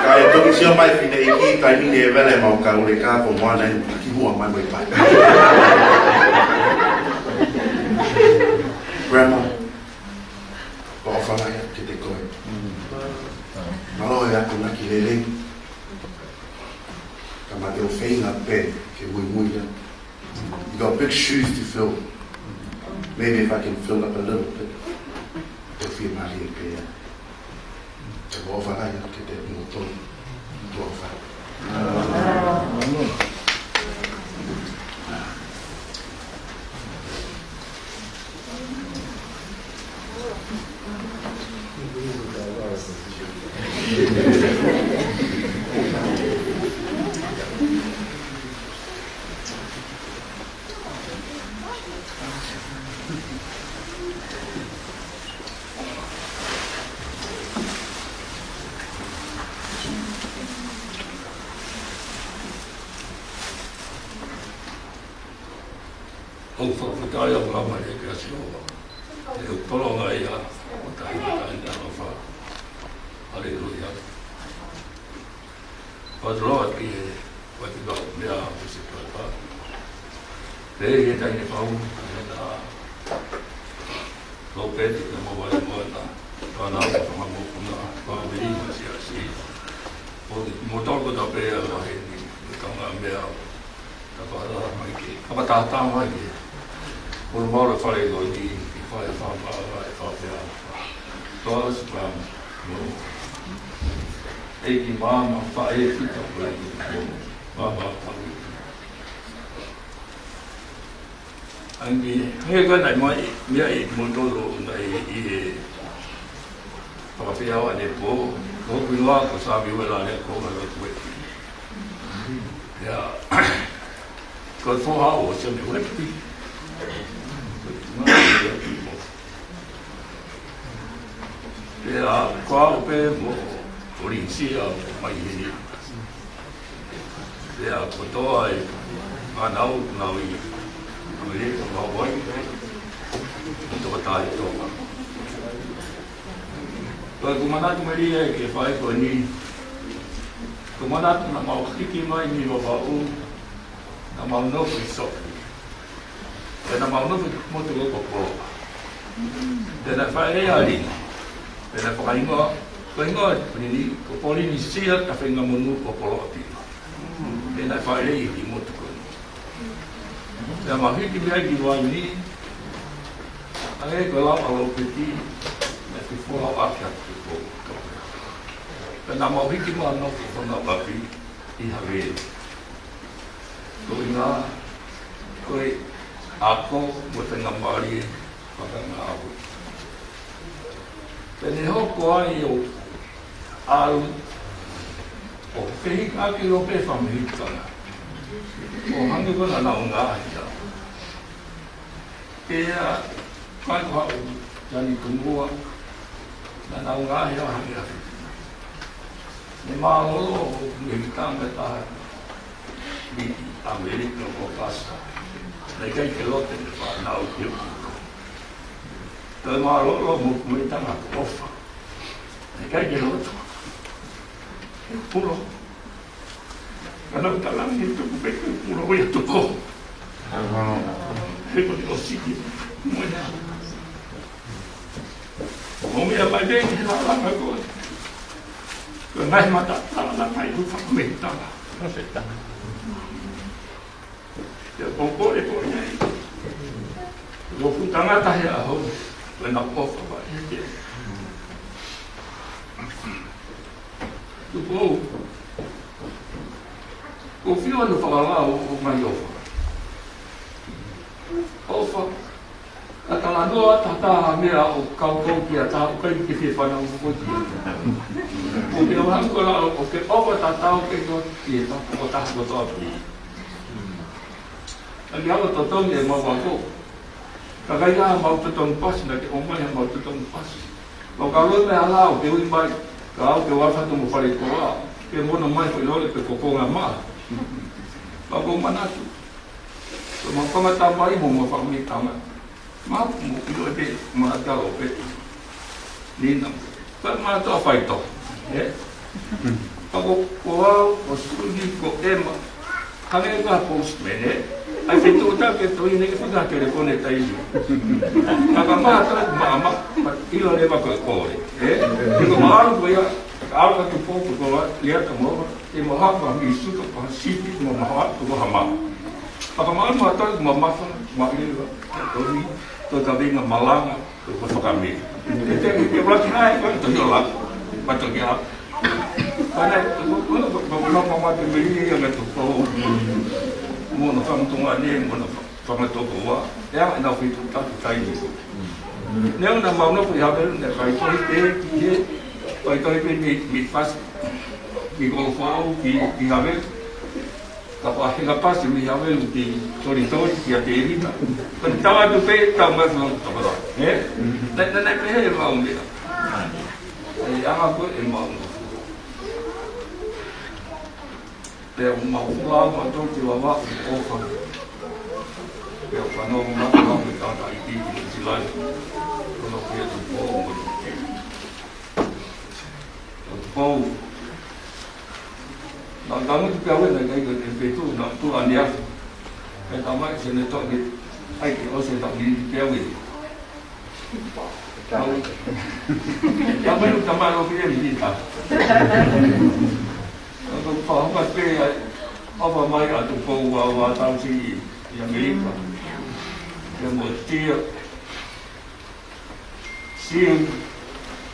Kae toki sio mai e fineʻeiki, taimi naʻe vela e maʻu kaule, ka ko Moana eni, kimuʻa mai mo e pata. Grandma, ʻoku ou ʻofa lahi atu kiate koe. Mālō e akonaki lelei. Ka mate ʻo feinga pē ke muimui ia. You got big shoes to fill. Maybe if I can fill up a little bit, ʻe fiemālie pē ia. Te u ʻofa lahi atu kiate kimoutolu. Tuʻa ʻofa. ʻOku ou fakafetaʻi au ʻi he ʻamanaki kia Sihova. He ʻoku tolonga ia ʻo tahi ʻo tahi ʻa e ʻofa. Haleluia. Father Lord, ki he wati kau mea ʻo se papa. Pea ʻi he taimi ni pau, ʻi he na Lopeti pea mo Vaimoana, ka na o fanga mokopuna, fanga mei ma siasi. ʻO mo tau ko ta pea la heni, mo tau ngā mea, ta pa la mai ke, ka pa ta ta mai ke. Ko lo mau le fale ko ni, ki fale fa ma la e fa pea. Tau si pa, no. ʻEiki māmā, faʻē fita ko e ʻEiki ko, māmā faʻē. ʻAi ni, he ka nai mai, mea ʻi mo tolo, nai ʻi he fakafeʻao ʻanepō, ko hoku hingoa ko Sami Uela Lea ko Ngalo Kueki. Ia, ko e foha ʻo Sami Ueki. Pea ko au pē mo Kolisi ʻa mai heni. Pea kotoa e fānau ʻoku nau ʻi ʻAmelika mo Hawaiʻi, mo e tokotaha ʻi Tonga. Ko ʻeku manatu melie ki he faʻē ko eni, ko e manatu naʻa mau hiki mai mei Vavaʻu, naʻa mau nofo ʻi Sofi. Pea naʻa mau nofo ʻi he motu ko Poloʻa. Pea naʻe faʻeleʻi ʻa Lini. Pea naʻe fakahingoa, ko e hingoa ʻo Lini, ko Polinisia Tafengamonū ko Poloʻapilo. Pea naʻe faʻeleʻi ʻi he motu ko eni. Pea mau hiki mei ai ki Vaini, ʻa ē ko e lau ʻa Lopeti, naʻe fefulauʻaki ʻa Tupou. Pea naʻa mau hiki mai ʻo nofo ʻi hona ʻapi ʻi Havelu. Ko e ʻuhinga, ko e ako mo e faingamālie fakangāue. Pea ne hoko ai ʻo ʻalu ʻo fehikaki ʻo pē fāmili Tonga. ʻO hangē ko ʻena ngaahi ʻaho. Pea, kai ko haʻu, Tani Tumua, naʻa nau ngaahi ʻaho hangē ha fefine. Ne mālōlō ʻo mei he tama ʻe taha ʻi ʻAmelika ko Pasa. Naʻe ʻikai ke loto ʻene fānau ki he pulo. Toe mālōlō mo e tama ko ʻOfa. Naʻe ʻikai ke loto. He pulo. Ka naʻa ku talaange tuku pē ko e pulo ia Tupou. He ko e ʻosi ki mo ia. ʻO meʻa mai pē ki he lālanga ko ē. Ko e ngaahi mata lālanga ʻi he ʻū fakameʻatanga. Pea ko e pole ko ia. Ko e fuʻu tangata he ʻaho, ko ʻena ʻofa mai. Tupou. Ko e fiu ʻena fakalau ʻo mai ʻOfa. ʻOfa. Ka talanoa ʻa e taha meʻa ʻoku kau kau ki ha taha ʻoku ʻikai ke fie fānau ko ia. Ko ke ʻofa ko la ʻo ke ʻofa tatau ke ko ki he taha ko taha ko toa pē. ʻA ia ʻoku totongi ʻemau ako. Ka ʻikai ha mau totongi pasi, naʻa ke ʻomai ha mau totongi pasi. Mau kau loi mei he hala ʻo ke ui mai, ka au ke ʻoatu mo fale koa, ke mono mai ko i lole pe ko konga mā. Mau ko manatu. Ko mau fanga tamai mo mau fanga meʻatama. Mau mo ʻilo ʻe pē, mau talo pē. Nina. Ka mātou ʻa faitoʻo, ē? Ka ko, ko au, ko Suli, ko Ema. Hangē ko e postman, ē? ʻAi fetuʻutaki e tohi ne ke fika telefoni taimi. Ka ka mātou, ma, ma, ma, ʻilo leva ko e kole, ē? He ko mātou ko ia, ka ʻalu ka Tupou ko koa, lea ka moa, te mo hapa mi suka pa sipi, mo maha, ko hama. Ka ka mātou, mātou, ma mafa, ma ʻilo, tohi, to ka venga malanga, Ko e fakamē. Te te ke ula ki nai ko e tohi ʻo la. Ma toki a. Ka nai, ko, ko, ko, ko, ko, ko, ko, te mei ia me Tupou. Mo na fanga Tonga ni, mo na fanga Tokoua. ʻE ʻa, ʻena fetuʻutaki taimi ko. Ne ʻoua naʻa mau nofo ʻi Havelu, ne faitoʻo pē ki he, faitoʻo pē mei, mei Pasi. Ki Kolofoʻou, ki, ki Havelu. Ka ko e hinga pasi mei Havelu ki Tolitoli, ki ʻAtelina. Ko e tau atu pē, tau mai fulu tokora. Ē? Naʻe, naʻe, naʻe pehē ʻemau meʻa. ʻE anga ko ē ʻemau meʻa. Pea ʻoku mau fulu ʻa mātou ki Vavaʻu ʻo ʻOfa. Pea ʻoku fanongo mātou ki he tangataʻeiki ʻi Nuʻu Sila. Ko hono ʻuhinga Tupou mo Tupou. Naʻa ka mutu pē au ʻena kai ko e fetuʻu naʻa tuʻu ʻaneafi. Pea tamai se ne toki ʻai ke ʻosi e taʻu ni pē au ʻi. Tamai, tamai ʻo pia mi ta. Naʻa ka fakahoka pē ai, ʻofa mai ʻa Tupou ʻo ʻalu ʻo tauhi ʻi ʻAmelika. Pea mo Tia. Siu,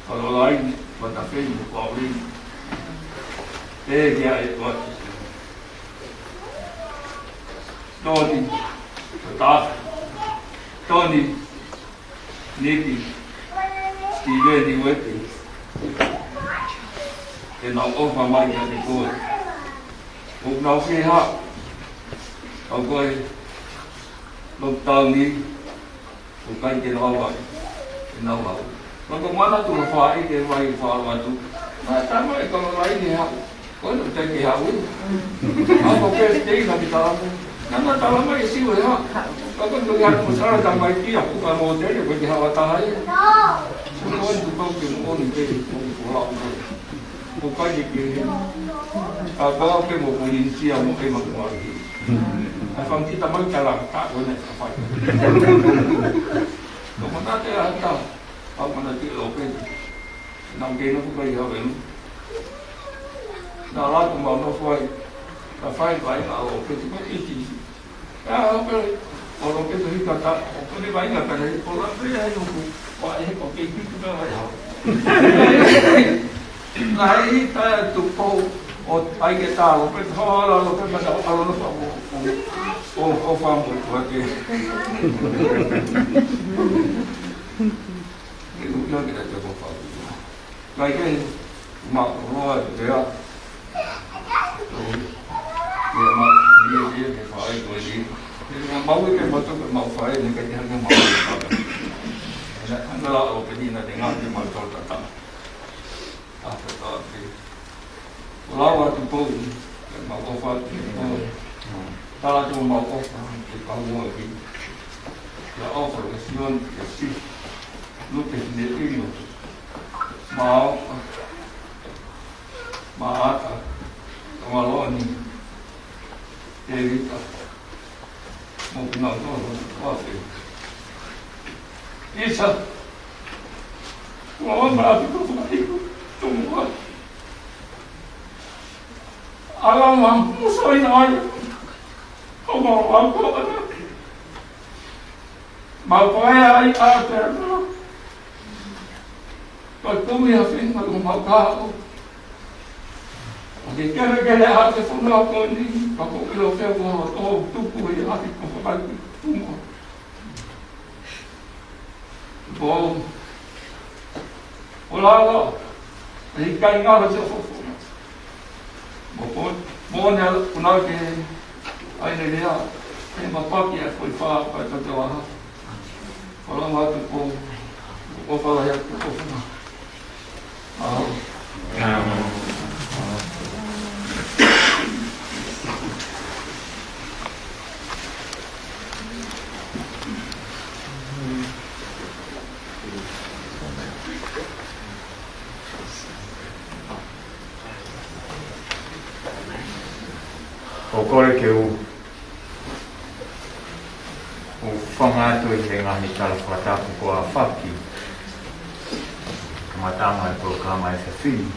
Kalolaini, Matafei, mo Paulini. Pea kia e Toati. Toni, Tata, Toni, Niki, Stiveni, Uepi. ʻEnau ʻofa mai kiate koe. ʻOku nau fie haʻu. Kau ko e lockdown ni. ʻOku ʻikai ke nau ʻalu ai. ʻEnau lau. Ka ko e manatu ʻa e faʻē ke vai fālatu. Naʻe tama e Kalolaini haʻu. Ko ena te ke haʻu ia. ʻA ko ke te ina ki tala mai. Naʻa na tala mai e siu e hā. Ka ko e toki hatu mo sara tamaiki ʻa Kuka Mōtele, ko e te hawa taha ia. Ko e tu kau ke mo ni ke mo ko la ko. Ko kai ke ke. Ka ko ke mo ko ni sia mo ke ma ko ni. ʻA e fanga kiʻi tamaiki tala ka ko ena ka fai. Ko mana te ata. ʻA mana te lo pe. Naʻa ke nofo kai ha venu. Naʻa la ko mau nofo ai. Ka fai vai ka o ke tu mai iti. ʻA o ke o lo ke tu hika ta o ke ne vai ka ka ne o la pe ai o ku. Wa e o ke ki tu ka vai ha. Naʻe ʻi ai e tuʻu ko ē ʻai ke tā lo pe ho la lo pe mata ʻa lo nofo mo o o fa mo ko te. Ke ʻuta ke ta te ko fa. Kai ke ma o lo a te a. Ia ma ia ia ke fai ko ia. Ia ma ui ke ma to ke ma fai ne ke te hanga ma fai. Ia hanga la o pe ni na te ngā ke ma to tata. ʻA ko ta te. Ko lau atu pou, ke mau ʻofa atu ki he pou. Tala atu mau ʻofa ki he kau moʻui. Kia ʻOfa, kia Sione, kia Sifu. Lupe, Fineʻilo. Maoka. Maata. Tamaloni. Tevita. Mo kinautolu ʻoku ʻofa. ʻIsa. Ua ua ma api ko fai ko. Tumua. Ala ma muso ina ai. Ko ma wa ko ana. Ma ko e ai a te ana. Ka kumi a fini ma ko ma ka o. Ke kere kere a te funa ko ni, ka ko ilo ke ko o tuku i a ki ko fai ko. Tumua. Ko o lalo, e ʻikai ngalo te fofo. Mo ko, mo ne kuna ke ai ne lea, e mapaki e foʻi fā, ka e tote waha. Ko la matu ko, ko fala ia ko fofo. ʻOku ou kole ke u ʻo fanga atu ʻi he ngaahi tala fakatapu ko e ʻafaki. Kamataʻanga e polokalama e fefini.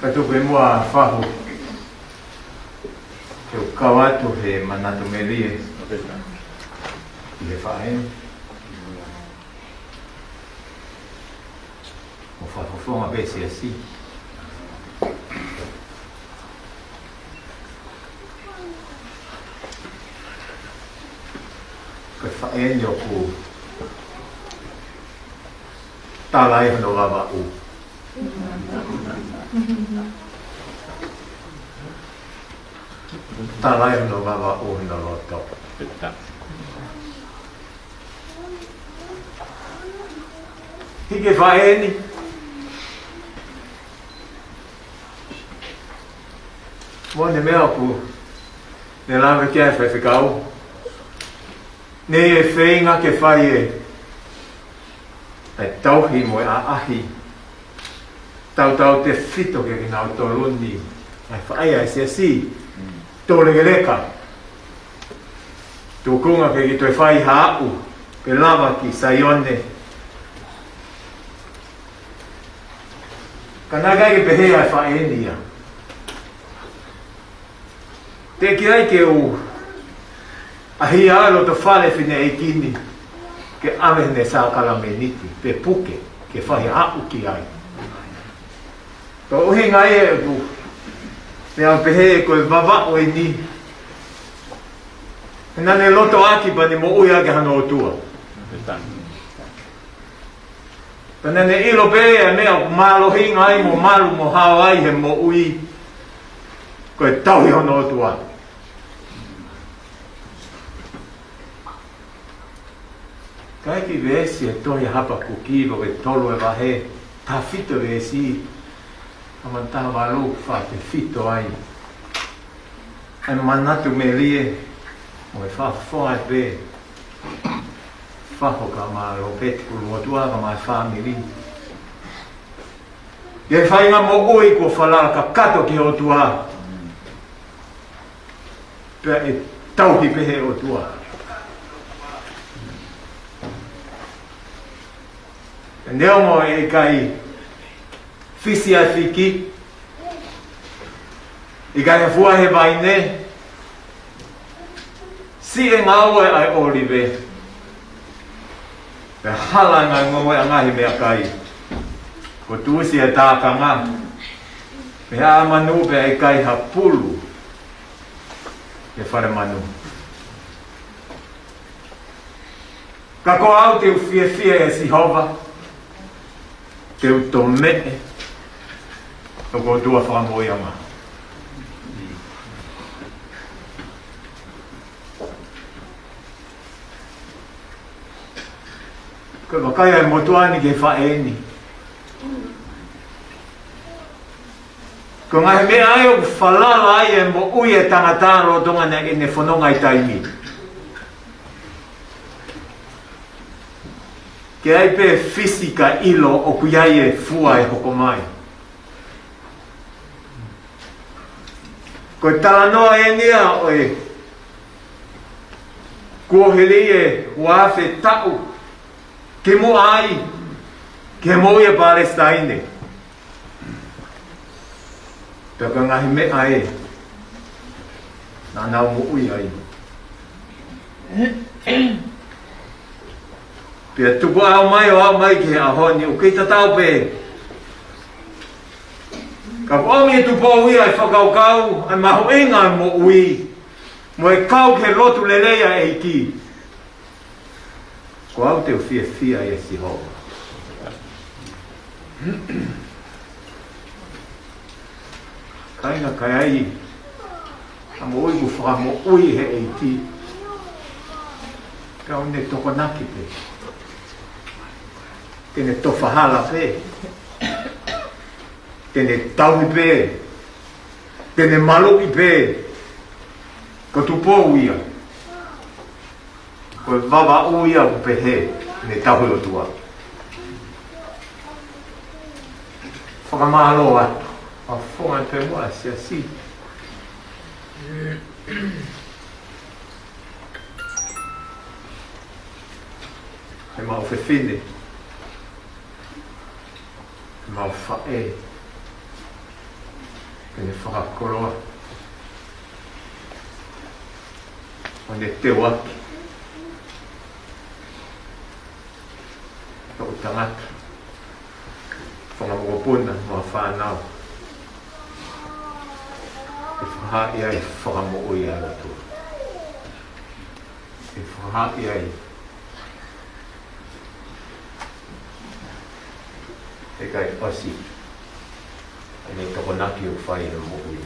Ka tuku e mua fahu. Ke u kau atu he manatu melie. ʻI he faʻē. Mo fakafofonga pē siasi. Ko e faʻē ni ʻoku tala ai hono vavaʻu. Tala ai hono vavaʻu hono loto. Hiki faʻē ni. Mo ne meʻa ʻoku ne lave ki ai e faifekau. Ne feinga ke fai e, e tauhi mo e ʻaʻahi. Tautautefito kiate kinautolu ni, ʻa e faʻē ʻa e siasi. Tō lekeleka. Tukunga ke ke toe fai haʻu, ke lava ki Saione. Ka naʻe ʻikai ke pehē ʻa e faʻē ni ia. Teʻeki ai ke u ʻaʻahi ʻa e loto fale fineʻeiki ni, ke ʻave ʻene sākalameniti, pe puke, ke fai haʻu ki ai. Ko e ʻuhinga ia ʻeku, meʻa pehē ko e vavaʻu eni. Naʻa ne lotoʻaki pea ne moʻui ʻaki hano ʻOtua. Pea naʻa ne ʻilo pē ʻa e meʻa ʻoku mālohinga ai mo malu mo hao ai he moʻui. Ko e tauhi hono ʻOtua. Ka ʻi he veesi e tohi ʻa Hapakuki, vahe tolu e vahe, taha fitu e veesi. Tama taha valu fakatefito ai ʻa e manatu melie mo e faʻa foa pē faho ka ma Lopeti Kulumotuʻa ka ma e fāmili. ʻI he faʻahinga moʻui kuo falala kakato ki he ʻOtua, pea ʻe tauhi pē he ʻOtua. Neongo ʻe ʻikai fisi ʻa e fiki, ʻikai ha fua he vaine, siʻi e ngāue ʻa e ʻōlive, pea hala e ngāue ʻa e ngaahi meʻakai. Kuo tuʻusi e tākanga mei he ʻā manu pea ʻikai ha pulu he fale manu. Ka ko au te u fiefia ʻia Sihova, te u tomeʻe ʻi hoku ʻOtua fakamoʻuiʻanga. Ko e vakai ʻa e motuʻa ni ki he faʻē ni. Ko e ngaahi meʻa ia ʻoku falala ai e moʻui e tangata lolotonga ʻene fononga ʻi taimi. Ke ʻai pē fisi ka ʻilo ʻoku ʻi ai e fua ʻe hoko mai. Ko e talanoa eni ia ʻo e kuohili e uaafe taʻu kimuʻa ai ki he moʻui ʻa Palesitaine. Pea ko e ngaahi meʻa ē naʻa nau moʻui ai. Pea tuku ʻaʻau mai ʻo aʻu mai ki he ʻaho ni ʻoku kei tatau pē. Ka ko e ʻomi ʻe Tupou ia e fakakaukau ʻa e mahuʻinga ʻa e moʻui mo e kau ki he lotu lelei ʻa e ʻEiki. Ko au te u fiefia ʻia Sihova. Kāinga, ka ʻi ai ha moʻui kuo fakamoʻui he ʻEiki, ka ʻoku ne tokonaki pē, te ne tofa hala pē, te ne tauhi pē, te ne maluʻi pē. Ko Tupou ia. Ko e Vavaʻu ia ʻoku pehē ne tauhi ʻOtua. Fakamālō atu. Fakafofonga pē muʻa siasi. He mau fefine, mau faʻē, ke ne fakakoloa ʻo ne teuaki ʻo tangata, fanga mokopuna mo e fānau, ʻe fakahā ai e fakamoʻui ʻa e ʻOtua. ʻE fakahā ai ʻe ʻikai ʻosi ʻene tokonaki ʻoku fai ʻi he moʻui.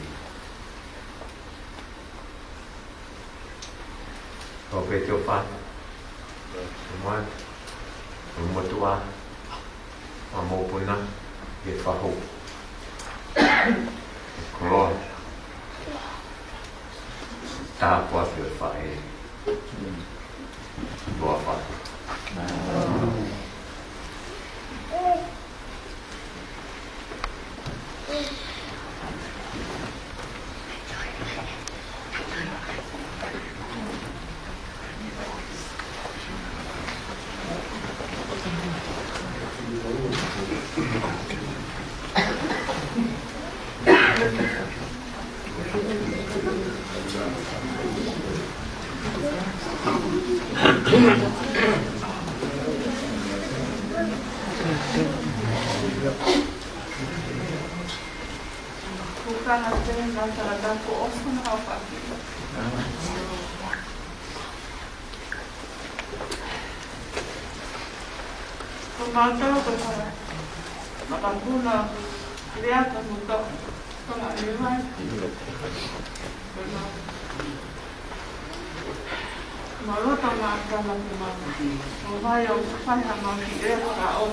Kau pē te u fai. Mo e, mo e motuʻa, mo e mokopuna, ʻe fahu. Koloa. Tāpuaki ʻo e faʻē. Loa fahu. Ko mautolu ko e kau makapuna, lea ko muto, ko na e vai. Ko na maluta ma kama kumama. Ko mai ʻo fai ha maki e ka o.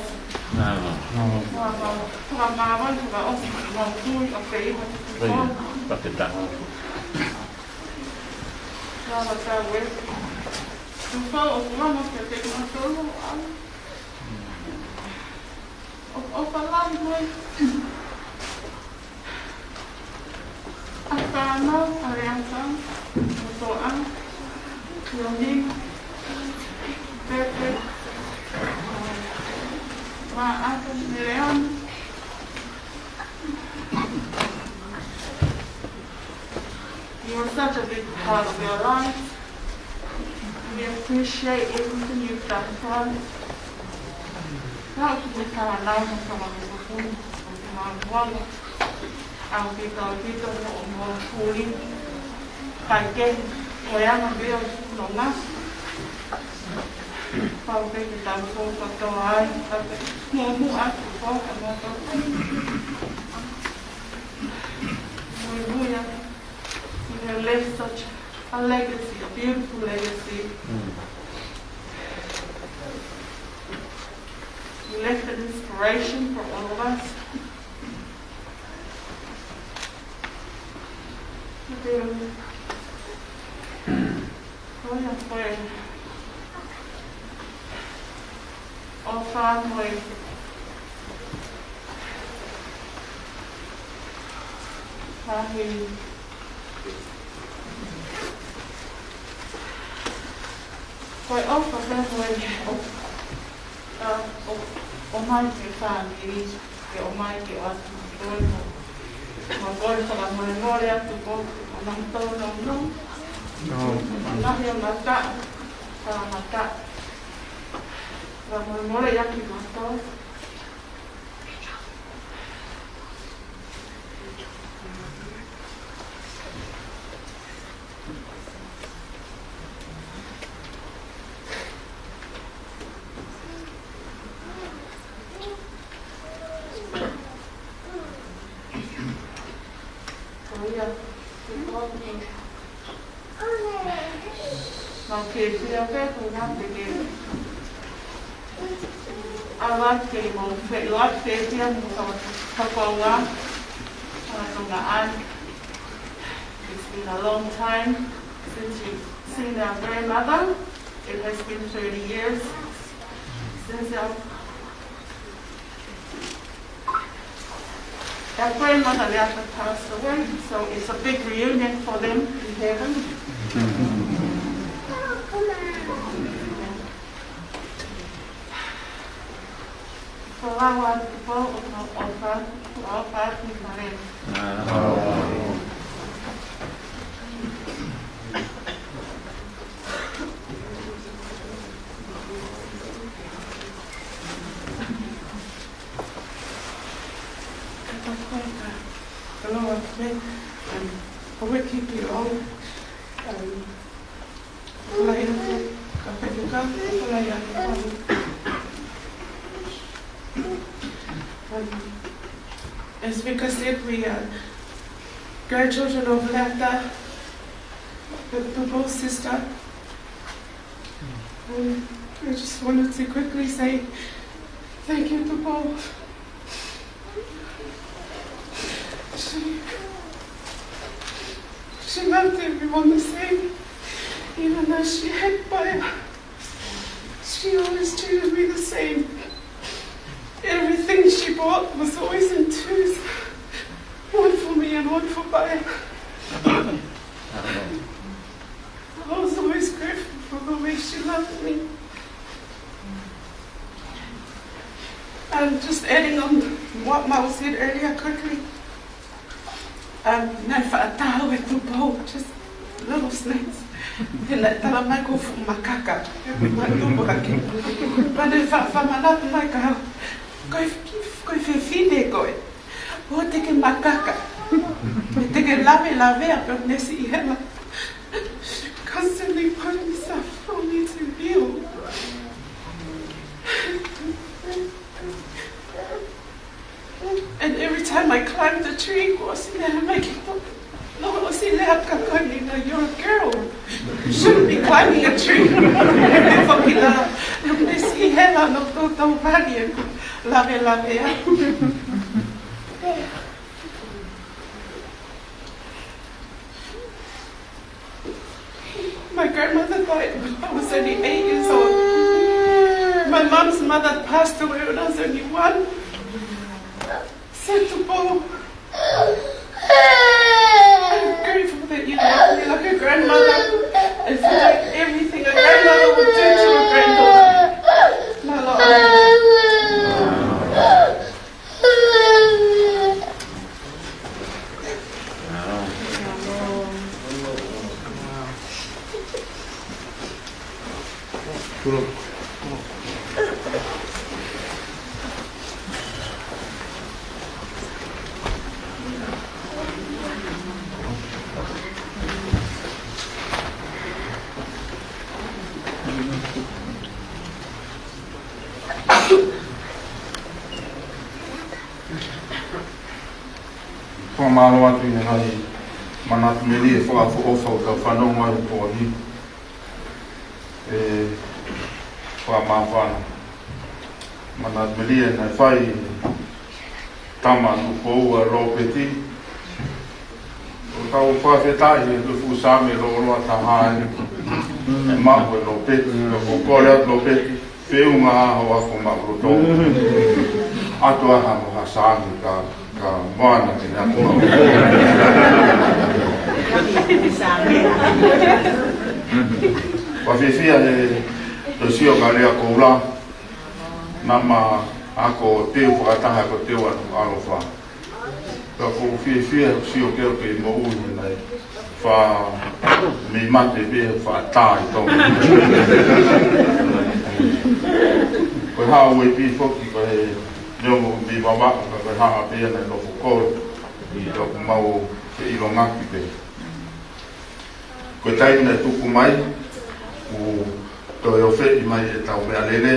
Fakamālō, fakamālō, fakaʻosi, mau tui, ʻoku ke ʻi ha tuku. Fakafetaʻi. Lava tau e. Tupou ʻoku lama ke te kima tolu, ʻa. ʻO, ʻofa lahi mai. ʻA e fānau, ʻa e ata, ʻa e toʻa, ʻa e ʻomi, Pepe, Maʻata, Meleana. You are such a big part of our lives. We appreciate everything you've done for us. Tau ki he fānau mo e fānau mo e fānau. ʻAu ke kau ki tō mo o mo puli. Kai ke, ko e anga pē ʻo e nonga. Pau pē ke tau fō kotoa ai, ka ke muʻomuʻa atu ko ka mo tō. Muimui atu. You have left such a legacy, a beautiful legacy. Mm. You left an inspiration for all of us. Ko ia ko e ʻofa mo e lahi, ko e ʻofa pea mo e ʻo, ʻa, ʻo, ʻomai ki he fāmili, ke ʻomai ke ʻoatu mo e, mo e fakamolemole atu ko, ʻo nau tau nau nau. No. Lahi ʻo mata, ka mata. Fakamolemole ia ki mātou. Ko ia, ko ia. Mau fiefia pē ko ena te ke ala ke mau fe-, lau fiefia mo ka-, kapaua. Ka tonga ai. It's been a long time since you've seen our grandmother. It has been thirty years since our Our grandmother Leata passed away, so it's a big reunion for them in heaven. Ko e lau atu pē ʻo, ʻo, ʻo, ʻo, ʻo, ʻo, Ka tau koe ka, ka lau atu pē, um, ka weki ki ʻolunga, um, ka lahi atu, ka peke ka, ka lahi atu, ka. Um, as Vika said, we are grandchildren of Leata, the Tupou sister. Um, I just wanted to quickly say thank you to Tupou. She, she loved everyone the same, even though she had paea. She always treated me the same. Everything she bought was always in twos. One for me and one for paea. I was always grateful for the way she loved me. And just adding on what Mau said earlier quickly, um, naʻe faʻa tau e Tupou, just little snakes. He naʻe tala mai ko e fuʻu makaka, he ko e matupu hake. Pea naʻe faʻa fakamanatu mai kia au, ko e, ko e fefine koe. ʻOua te ke makaka. Te ke lavelavea pē ʻo ne siʻi hela. She constantly put himself on me to heal. And every time I climbed the tree, kuo ʻosi lea mai ke to. No, ʻosi lea ka ko ni, no, you're a girl. You shouldn't be climbing a tree. He foki lā, ne siʻi hela no to to vali and Love, love. My grandmother died when I was only eight years old. My mom's mother passed away when I was only one. So Tupou, I'm grateful that you love me like a grandmother and for, like, everything a grandmother would do to a granddaughter. Mālō. Fakamālō atu ʻi he ngaahi manatu melie fakaʻofoʻofa ʻoku tau fanongo ai he pō ni. ʻE fakamāfana. Manatu melie naʻe fai tama Tupou ʻa Lopeti. ʻOku tau fakafetaʻi he ko e fuʻu Saame lōloa taha eni. ʻE maʻu ʻe Lopeti, ʻoku kole atu Lopeti, feʻunga ʻa hoʻo ako maʻuloto. ʻAtu ʻa ha mo ha Saame ka, ka moana ke ne ako maʻuloto. Ua fiefia he, he sio ka lea koula. Naʻa ma ako teu fakataha ko teu atu ʻalofa. Ka ʻoku ou fiefia he sio ke u kei moʻui he naʻe fa mei mate pē he fa tai tau. Ko e haʻu e pī foki ko e neongo mei Vavaʻu ka ko e haʻa pē naʻe nofo kolo. ʻI ka ʻoku mau ke ʻilongaki pē. Ko e taimi naʻe tuku mai, ʻoku toe ʻofeʻi mai ʻetau meʻalele,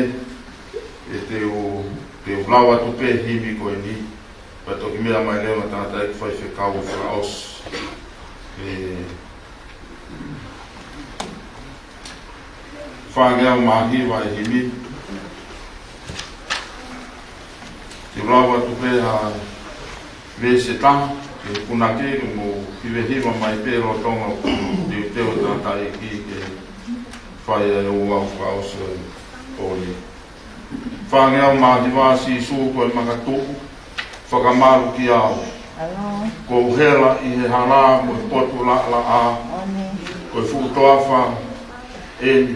ʻe te u, te u lau atu pē himi ko eni, pea toki meʻa mai leva tangataʻeiki faifekau ʻo fakaʻosi. ʻE, fāngeau mā hiva e himi. Te u lau atu pē ha veesi ʻe taha, ke punake, ke mou hivehiva mai pē lolotonga ʻo teuteu tangataʻeiki ke fai ai ʻa e ouau fakaʻosi ʻo e pō ni. Fāngeau mā hiva. Sīsū ko e makatuʻu, fakamalu kiate au. Kuo u hela ʻi he hala mo e potu laʻalaʻā. Ko e fuʻu toafa eni,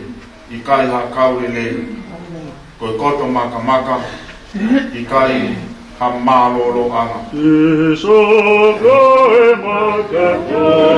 ʻikai ha kau lelei. Ko e koto makamaka, ʻikai ha mālōlōʻanga. Sīsū ko e makatuʻu.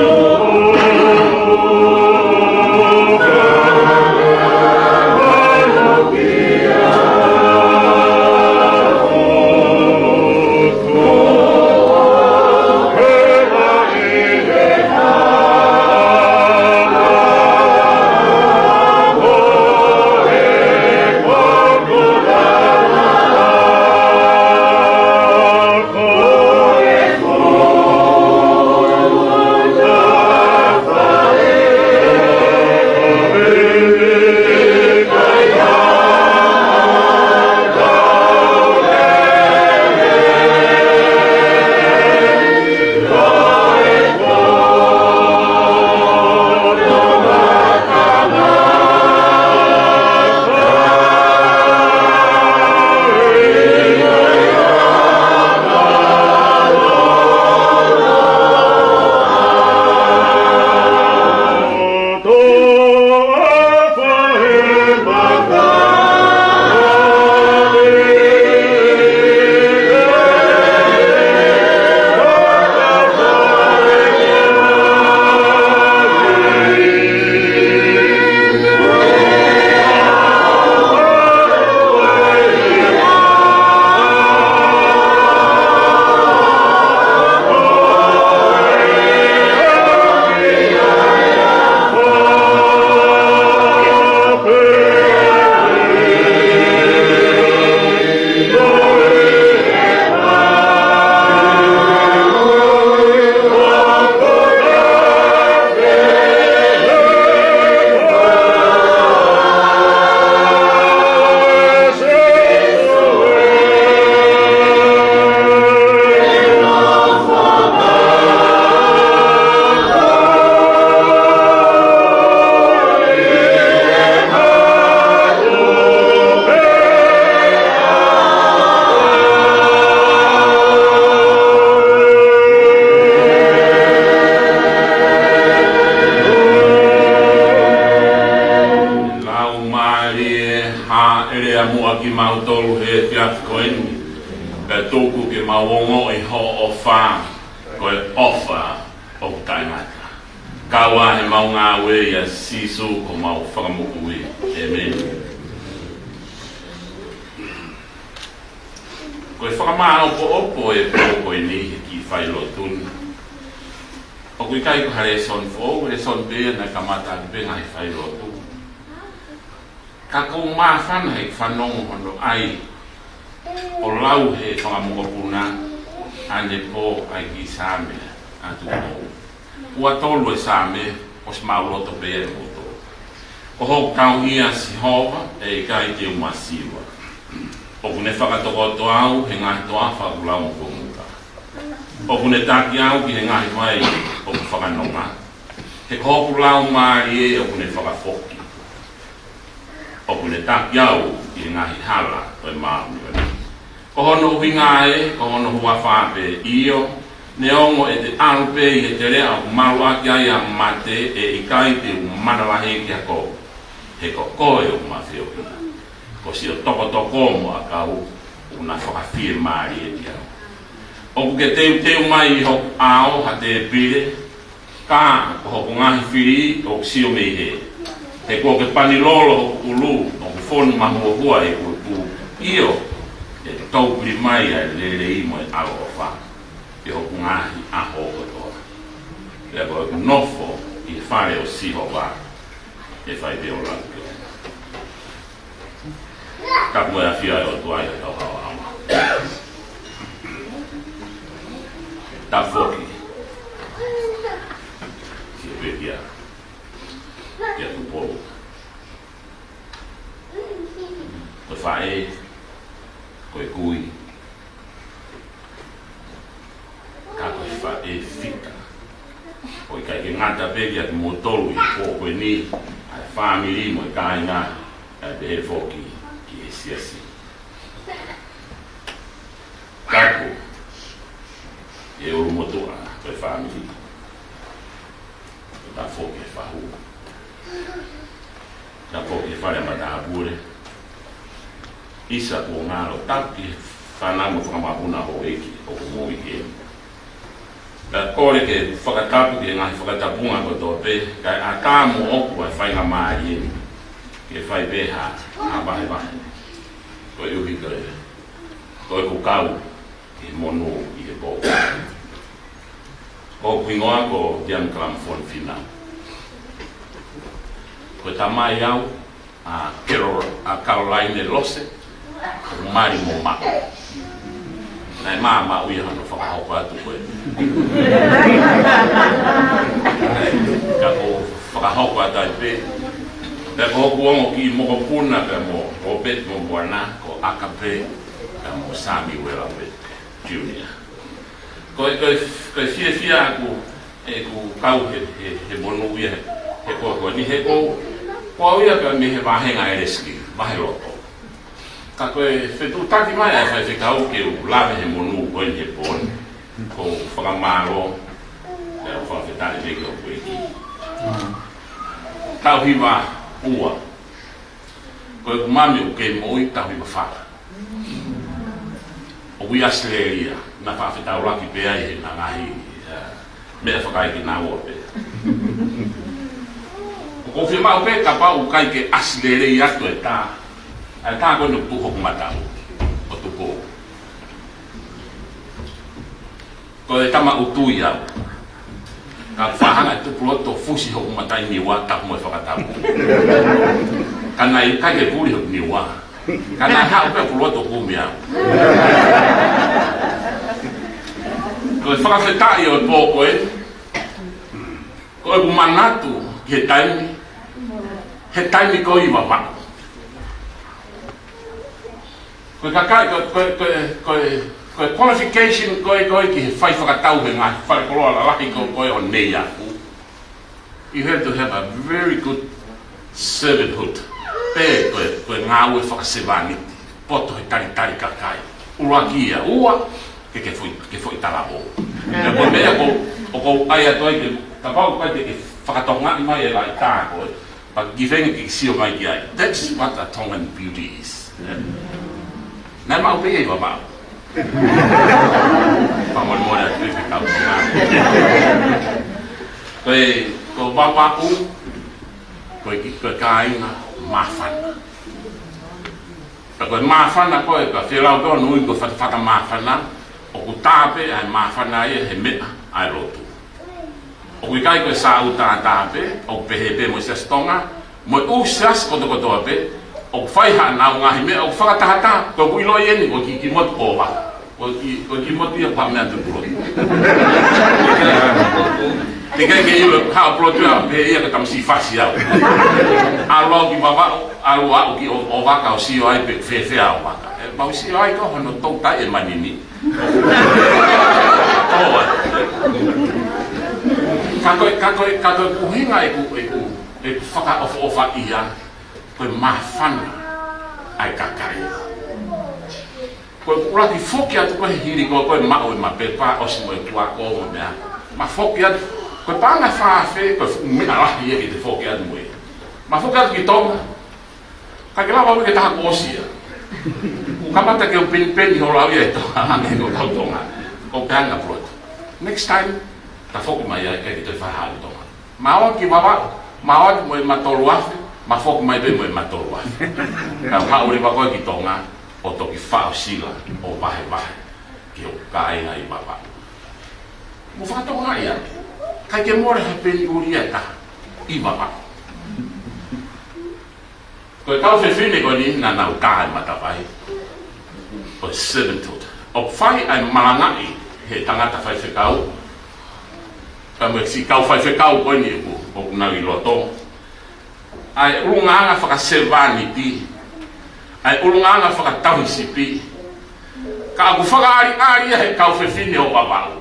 Tuku ke mau ongoʻi hoʻo ʻofa, ko e ʻofa ʻoku taʻengata. Kau ā he mau ngāue ʻia Sīsū ko homau Fakamoʻui. ʻĒmeni. Ko e fakamāʻopoʻopo e pō ko eni he kiʻi failotu ni. ʻOku ʻikai ko ha lēsoni foʻou, lēsoni pē ia naʻe kamata atu pē ngaahi failotu. Ka ʻoku ou māfana he fanongo hono ʻai ʻo lau he fanga mokopuna ʻanepō ʻa e kiʻi Saame ʻa Tupou. Ua tolu e Saame, ʻosi maʻuloto pē ia ʻe moutolu. Ko hoku tauhi ʻa Sihova, ʻe ʻikai te u masiva. ʻOku ne fakatokoto au he ngaahi toafa ʻoku lau mo ko muka. ʻOku ne taki au ki he ngaahi vai ʻoku fakanonga. He ko hoku laumālie ʻoku ne fakafoki. ʻOku ne taki au ki he ngaahi hala ʻo e māʻoniʻoni. Ko hono ʻuhinga ē, ko hono huafa pē, ʻio, neongo ʻete ʻalu pē ʻi he teleʻa ʻoku maluʻaki ai ʻa mate, ʻe ʻikai te u manavahē ki he ʻaho. He ko koe ʻoku ma feohi. Ko siʻo tokotoko mo ʻakau ʻoku na fakafiemālieʻi au. ʻOku ke teuteu mai ʻi hoku ʻao ha tēpile, ka ko hoku ngaahi fili ʻoku sio mei hē. He kuo ke pani lolo hoku ʻulu, ʻoku fonu mahuohua ʻi he kupu. ʻIo, ʻe toupili mai ʻa e lelei mo e ʻaloʻofa ʻi hoku ngaahi ʻaho kotoa. Pea ko ʻeku nofo ʻi he fale ʻo Sihova, ʻe fai pē ʻo lau pē. Tapu mo e ʻafio ʻa e ʻOtua ʻi hotau haohaoa. Tapu foki ki he pekia, kia Tupou. Ko e faʻē, ko e kui, ka ko e faʻē fika. ʻOku ʻikai ke ngata pē kiate kimoutolu ʻi he pō ko eni, ʻa e fāmili mo e kāinga, kae pehē foki ki he siasi. Tapu ki he ʻulumotuʻa ʻo e fāmili. Tapu foki ki he fahu. Tapu foki ki he fale matāpule. ʻIsa kuo ngalo. Tapu ki he fānau mo e fanga mokopuna houʻeiki ʻoku moʻui heni. Pea kole ke fakatapu ki he ngaahi fakatapunga kotoa pē, kae ʻatā moʻoku ʻa e faingamālie ni ke fai pē ha, ha vahevahe. Koeʻuhi ko e, ko ʻeku kau ki he monū ʻi he pō. Ko hoku hingoa ko Dian Kalamafoni Finau. Ko e tamai au ʻa Kelo-, ʻa Caroline Lose, ʻoku mali mo maʻu. Naʻe maʻamaʻa ia hono fakahoko atu ko ē. Ka ʻoku ou fakahoko atu ai pē. Pea ko hoku ongo kiʻi mokopuna pea mo Robert mo Moana, ko Akape, pea mo Samiuela Webb Junior. Ko e, ko e, ko e fiefia ʻaku ʻeku kau he, he, he monū ia he, he pō ko eni he ko, ko au ia pē mei he vāhenga ʻElesi, vahe loto. Ka ko e fetuʻutaki mai ʻa e faifekau ke u lave he monū ko eni he pō ni, ko e fakamālō, pea fakafetaʻi ki hoku ʻEiki. Tau hiva ua. Ko ʻeku mami ʻoku kei moʻui, tau hiva fā. ʻOku ʻi ʻAositelēlia, naʻa fakafetaulaki pē ai he ngaahi, ē, meʻa fakaekinaua pē. ʻOku ou fiemaʻu pē kapau ʻoku ʻikai ke ʻasi lelei atu e tā. ʻA e tā ko eni ʻoku tuʻu hoku mata ʻo tupu. Ko e tama ʻutu ia au. Ka fakahanga e tupuloto fusi hoku mataʻi niua tapu mo e fakatapu. Ka naʻe ʻikai ke puli hoku niua. Ka naʻe haʻu pē puloto kumi au. Ko e fakafetaʻi ʻo e pō ko ē. Ko ʻeku manatu ki he taimi. He taimi ko ē ʻi Vavaʻu. Ko e kakai, ko, ko, ko, ko, ko e qualification ko ē, ko ē ki he fai fakatau he ngaahi fale koloa lalahi ko, ko ē ʻo Neiafu. You have to have a very good servanthood. Pea ko e, ko e ngāue fakasevāniti. Poto he talitali kakai. ʻUluaki ia, ua, ke, ke foʻi, ke foʻi talavou. Pea ko e meʻa ko, ʻoku ou ʻai atu ai ke, kapau ʻoku ʻikai ke, ke fakatokangaʻi mai e laʻi tā ko ē. But giving ke sio mai ki ai. That's what a Tongan beauty is. Naʻe maʻu pē ia ʻi Vavaʻu. Fakamolemole atu ki he kau Tonga. Ko e, ko Vavaʻu, ko e ki-, ko e kāinga māfana. Ka ko e māfana ko ē, ka fielau ko ē ʻo ui ko e fatafata māfana, ʻoku tā pē ʻa e māfana ia he meʻa ʻa e lotu. ʻOku ʻikai ko e Sāuta ʻataʻatā pē, ʻoku pehē pē mo e Siasi Tonga, mo e ʻū siasi kotokotoa pē, ʻoku fai haʻanau ngaahi meʻa ʻoku fakatahataha, ko ʻeku ʻiloʻi eni ko e kiʻi motu ko Vavaʻu. Ko e kiʻi, ko e kiʻi motu ia ko e meʻa tuku lotu. Teʻeki ke ʻilo, haʻo pulotu ia, pehē ia ko e tamasiʻi fasi au. ʻAlu au ki Vavaʻu, ʻalu au ki ʻO-, ʻOvaka ʻo sio ai pe fēfē ʻa ʻOvaka. ʻE, mau sio ai ko hono toutai e manini. ʻOua. Ka ko e, ka ko e, ka ko e ʻuhinga ʻeku, ʻeku, ʻeku fakaʻofoʻofaʻia, ko e māfana ʻa e kakai. Ko e ʻuluaki foki atu ko ē he hili ko ē, ko e maʻu ʻema pepa, ʻosi mo e kuako mo e meʻa. Ma foki atu, ko e paʻanga fā afe, ko e fuʻu meʻa lahi ia ke te foki atu mo ia. Ma foki atu ki Tonga, ʻikai ke lava uike ʻe taha kuo ʻosi ia. Kuo kamata ke u penipeni holo au ia ʻi Tonga, hangē ko e kau Tonga. Ko e anga pulotu. Next time, ta foki mai ai, ʻikai ke toe fai ha ʻalu Tonga. Ma ō ki Vavaʻu, ma ō atu mo ʻema tolu afe, ma foki mai pē mo ʻema tolu afe. Ka u haʻu leva ko ē ki Tonga, ʻo toki faʻu sila, ʻo vahevahe, ki hoku kāinga ʻi Vavaʻu. Mo fakatokangaʻi ange, ʻikai ke mole ha peni ʻuli ʻe taha, ʻi Vavaʻu. Ko e kau fefine ko eni naʻa nau tā e matavai. Ko e servanthood. ʻOku fai ʻa e malangaʻi he tangata faifekau. Ka mo e siʻi kau faifekau ko eni ʻoku, ʻoku nau ʻi loto. ʻA e ʻulungaanga fakasevāniti. ʻA e ʻulungaanga fakatauhisipi. Ka ʻoku fakaʻaliʻali ia he kau fefine ʻo Vavaʻu.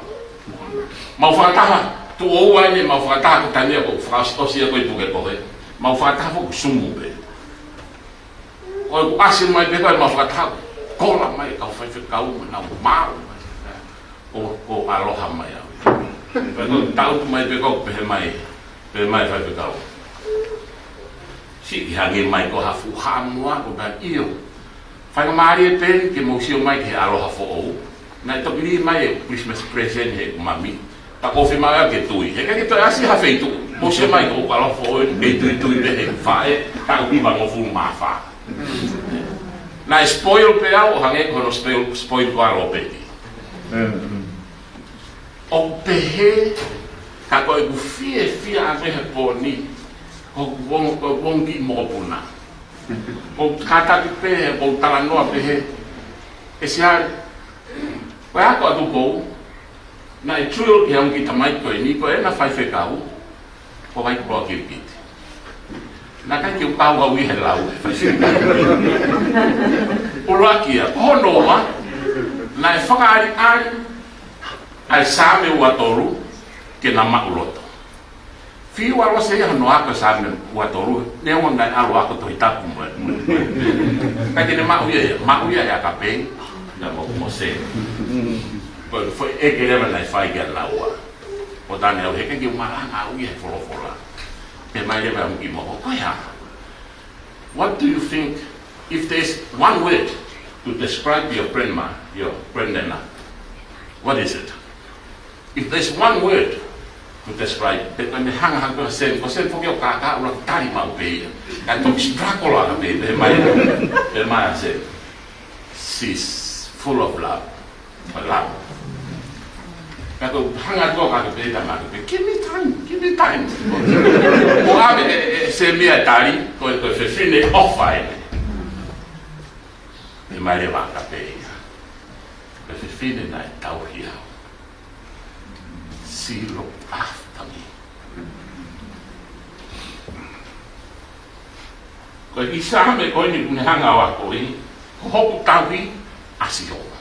Mau fakataha, tuʻo ua eni, mau fakataha ko Tania ko e fakaʻosiʻosi ia ko ē ʻi Pukekohe. Mau fakataha foki Sumu pē. ʻOku ʻasi mai pē ko ē mau fakataha, kola mai kau faifekau mo nau mau mai. ʻO, ʻo ʻaloha mai au. Pea ko e tautu mai pē ko ē pehē mai, pehē mai faifekau. Siʻi hangē mai ko ha fuʻu haʻamoa ko e pehē ʻio. Faingamālie pē ke mou sio mai ki he ʻaloha foʻou. Naʻe toki lī mai e Christmas present heʻeku mami. Ta ko fē mai ke tui. He ʻikai ke toe ʻasi ha feituʻu. Mou sio mai ko e ʻaloha foʻou, kei tuitui pē heʻeku faʻē, taʻu hivangofulu mā fā. Naʻe spoil pē au, ʻo hangē ko hono spoil, spoil ko ē ʻa Lopeti. ʻOku pehē, ka ko ʻeku fiefia ʻa e pehē pō ni, ko ʻeku ongo, ko ʻeku ongo kiʻi mokopuna. Ko e kātaki pē, ko e talanoa pehē, ʻe Siale, ko e ako atu kou, naʻe drill ki he ongo kiʻi tamaiki ko eni, ko ʻena faifekau, ko Vaikoroa Kirikiti. Naʻe ʻikai ke u kau au ia he lau, he faifekau. ʻUluaki ia, ko hono ua, naʻe fakaʻaliʻali, ʻa e Saame ua tolu, ke na maʻuloto. Fiu ʻa Lose ia hono ako Saame ua tolu, neongo naʻe ʻalu ako Tohi Tapu mo e, mo e, mo e. Ka ke ne maʻu ia, ia, maʻu ia ʻe Akapei, na mo, mo se. Ko e foʻi ʻeke leva naʻe fai kia naua. ʻO tane au he ʻikai ke u malanga au ia he folofola. Pehē mai leva ʻa e ongo kiʻi mokopuna, ko e hā? What do you think if there's one word to describe your grandma, your grandnana? What is it? If there's one word to describe, pea ne hanga hanga ko Sen, ko Sen foki ʻoku kākā ʻuluaki tali maʻu pē ia. Ka toki struggle ʻa Akapei, pehē mai, pehē mai ʻa Sen. She's full of love. Ka lau. Ka ko e hanga atu ʻa Akapei, tama Akapei, give me time, give me time. Ko ʻave ʻe, ʻe, ʻe Semi ʻa e tali, ko e, ko e fefine ʻofa eni. Pehē mai leva ʻa Akapei ia. Ko e fefine naʻe tauhi au. She looked after me. Ko e kiʻi Saame ko eni ʻoku ne hanga ʻo akoʻi, ko hoku tauhi ʻa Sihova.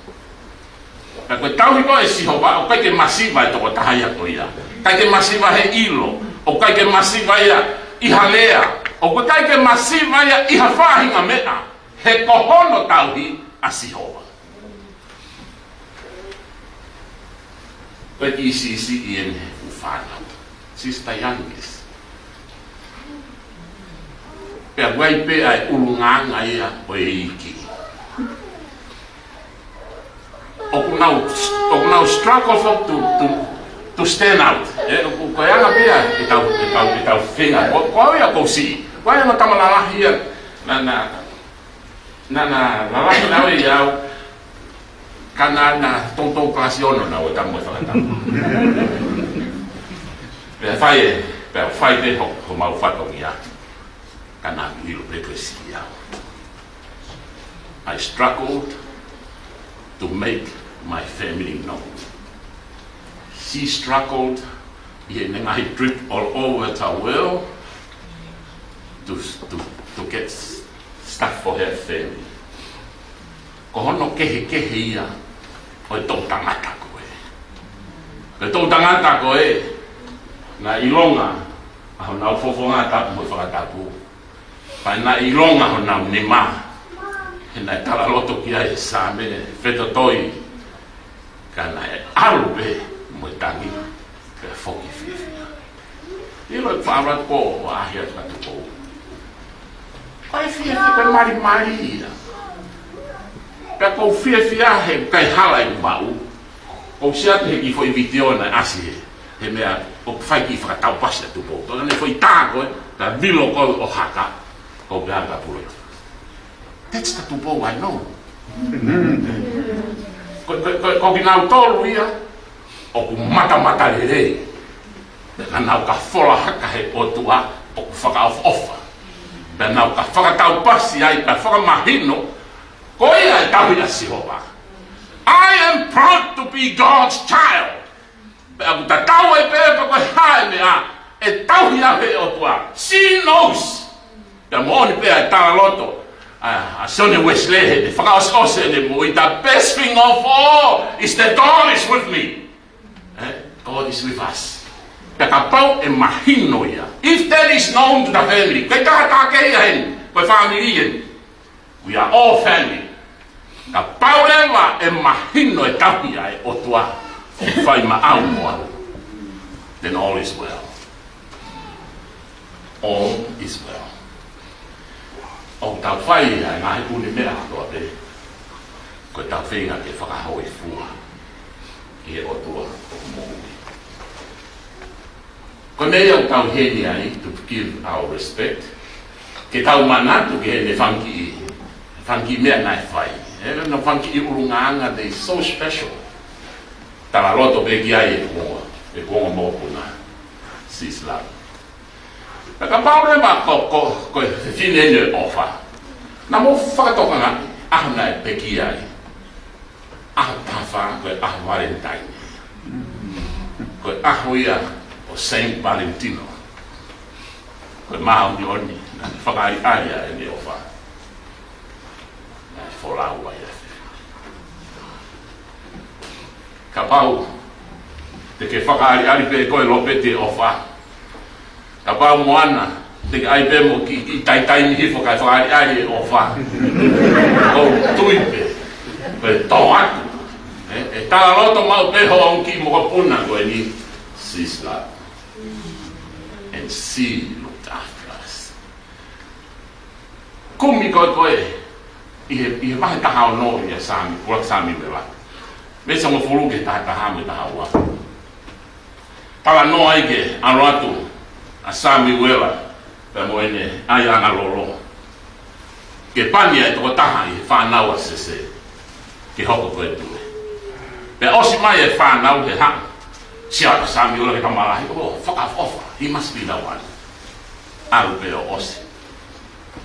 Ka ko e tauhi ko ē ʻa Sihova, ʻoku ʻikai ke masiva e tokotaha ia ko ia. ʻIkai ke masiva he ʻilo, ʻoku ʻikai ke masiva ia ʻi ha lea, ʻoku ʻikai ke masiva ia ʻi ha faʻahinga meʻa, he ko hono tauhi ʻa Sihova. Ko e kiʻi siʻisiʻi eni he fuʻu fānau. Sister Youngest. Pea ʻoku ʻi ai pē ʻa e ʻulungaanga ia ʻo e iiki. ʻoku nau struggle for to, to, to stand out. ʻE, ko, ko e anga pē ia ʻetau, ʻetau, ʻetau feinga. Ko, ko au ia ʻoku ou siʻi. Ko au ia mo e tama lalahi ia naʻa, naʻa, naʻa, naʻa lalahi naʻa ʻi ai au. Ka naʻa, naʻa toutou kalasi ono naʻa ʻi ai mo e fakatapu. Pea fai ē, pea fai pē ho, homau fatongia. Ka naʻa ku ʻilo pē ko e siʻi au. I struggled to make my family known. She struggled ʻi heʻene ngaahi trip all over the world to, to, to get stuff for her family. Ko hono kehekehe ia ʻo e toʻutangata ko ē. Ko e toʻutangata ko ē, naʻe ʻilonga ʻa honau fofonga tapu mo e fakatapu. Pea naʻe ʻilonga honau nima. He naʻe talaloto ki ai e Saame, fetotoi. Ka naʻe ʻalu pē mo e tangi, pea foki fiefia. ʻIlo e fānau ko ē ʻaʻahi atu ka Tupou. Ko e fiefia ko e malimali ia. Pea ʻoku ou fiefia he ʻikai hala ʻeku maʻu. ʻOku ou sio atu he kiʻi foʻi vitiō naʻe ʻasi he, he meʻa ʻoku fai kiʻi fakataupasi ʻa Tupou. Tō ʻene foʻi tā ko ē, pea vilo ko ē ʻo haka, ʻo pehē ange kia Pulotu. That's the Tupou I know. Ko, ko, ko, ko kinautolu ia ʻoku matamata lelei. Pea nau ka fola hake he ʻOtua ʻoku fakaʻofoʻofa. Pea nau ka fakataupasi ai, pea fakamahino, ko ia e tauhi ʻa Sihova. I am proud to be God's child. Pea ʻoku tatau ai pē pe ko e hā e meʻa, ʻe tauhi au ʻe he ʻOtua. She knows. Pea moʻoni pē ʻa e talaloto ʻa, ʻa Sione Uesilē heʻene fakaʻosiʻosi ʻene moʻui, the best thing of all is that God is with me. Eh? God is with us. Pea kapau ʻe mahino ia. If that is known to the family, ko e tangata ke ia heni, ko e family heni. We are all family. Kapau leva ʻe mahino e tauhi ʻa e ʻOtua ʻoku fai maʻau mo au, then all is well. All is well. ʻOku tau fai ʻa e ngaahi ʻū meʻa kotoa pē, ko ʻetau feinga ke fakahōifua ki he ʻOtua ʻoku moʻui. Ko e meʻa ia ʻoku tau ʻi heni ai, to give our respect. Ke tau manatu ki heʻene fanga kiʻi, fanga kiʻi meʻa naʻe fai. He naʻe fanga kiʻi ʻulungaanga, they so special. Talaloto pē ki ai ʻeku ongo, ʻeku ongo mokopuna. Sis Love. Pea kapau leva ko, ko, ko e fefine ʻeni ʻofa. Naʻa mou fakatokangaʻi, ʻaho naʻe pekia ai. ʻAho taha fā, ko e ʻaho Valentine. Ko e ʻaho ia ʻo Saint Valentino. Ko e māʻoniʻoni, naʻe fakaʻaliʻali ʻa ʻene ʻofa. Naʻe folau ai ʻa e fefine. Kapau te ke fakaʻaliʻali pē koe Lopeti e ʻofa. Kapau Moana, te ke ʻai pē mo kiʻi, kiʻi taitai ni hifo kae fakaʻaliʻali e ʻofa. ʻOku ou tui pē, pea tō atu. ʻE, ʻe talaloto maʻu pē hoʻo ongo kiʻi mokopuna ko eni, Sis Love. And she looked after us. Kumi ko ē ko ē, ʻi he, ʻi he vahe taha ono ʻi he Saame, ʻuluaki Saame Uela. Veesi hongofulu ki he taha taha mo e taha ua. Talanoa ai ki he ʻalu atu ʻa Samuela pea mo ʻene ʻaiʻanga lolo ke pani ʻa e tokotaha ʻi he fānau ʻa Sese ke hoko ko e tuʻi. Pea ʻosi mai e fānau he haʻu, sio atu ʻa Samuela ki he tama lahi, ʻo fakaʻofoʻofa, he must be the one. ʻAlu pē ʻo ʻosi.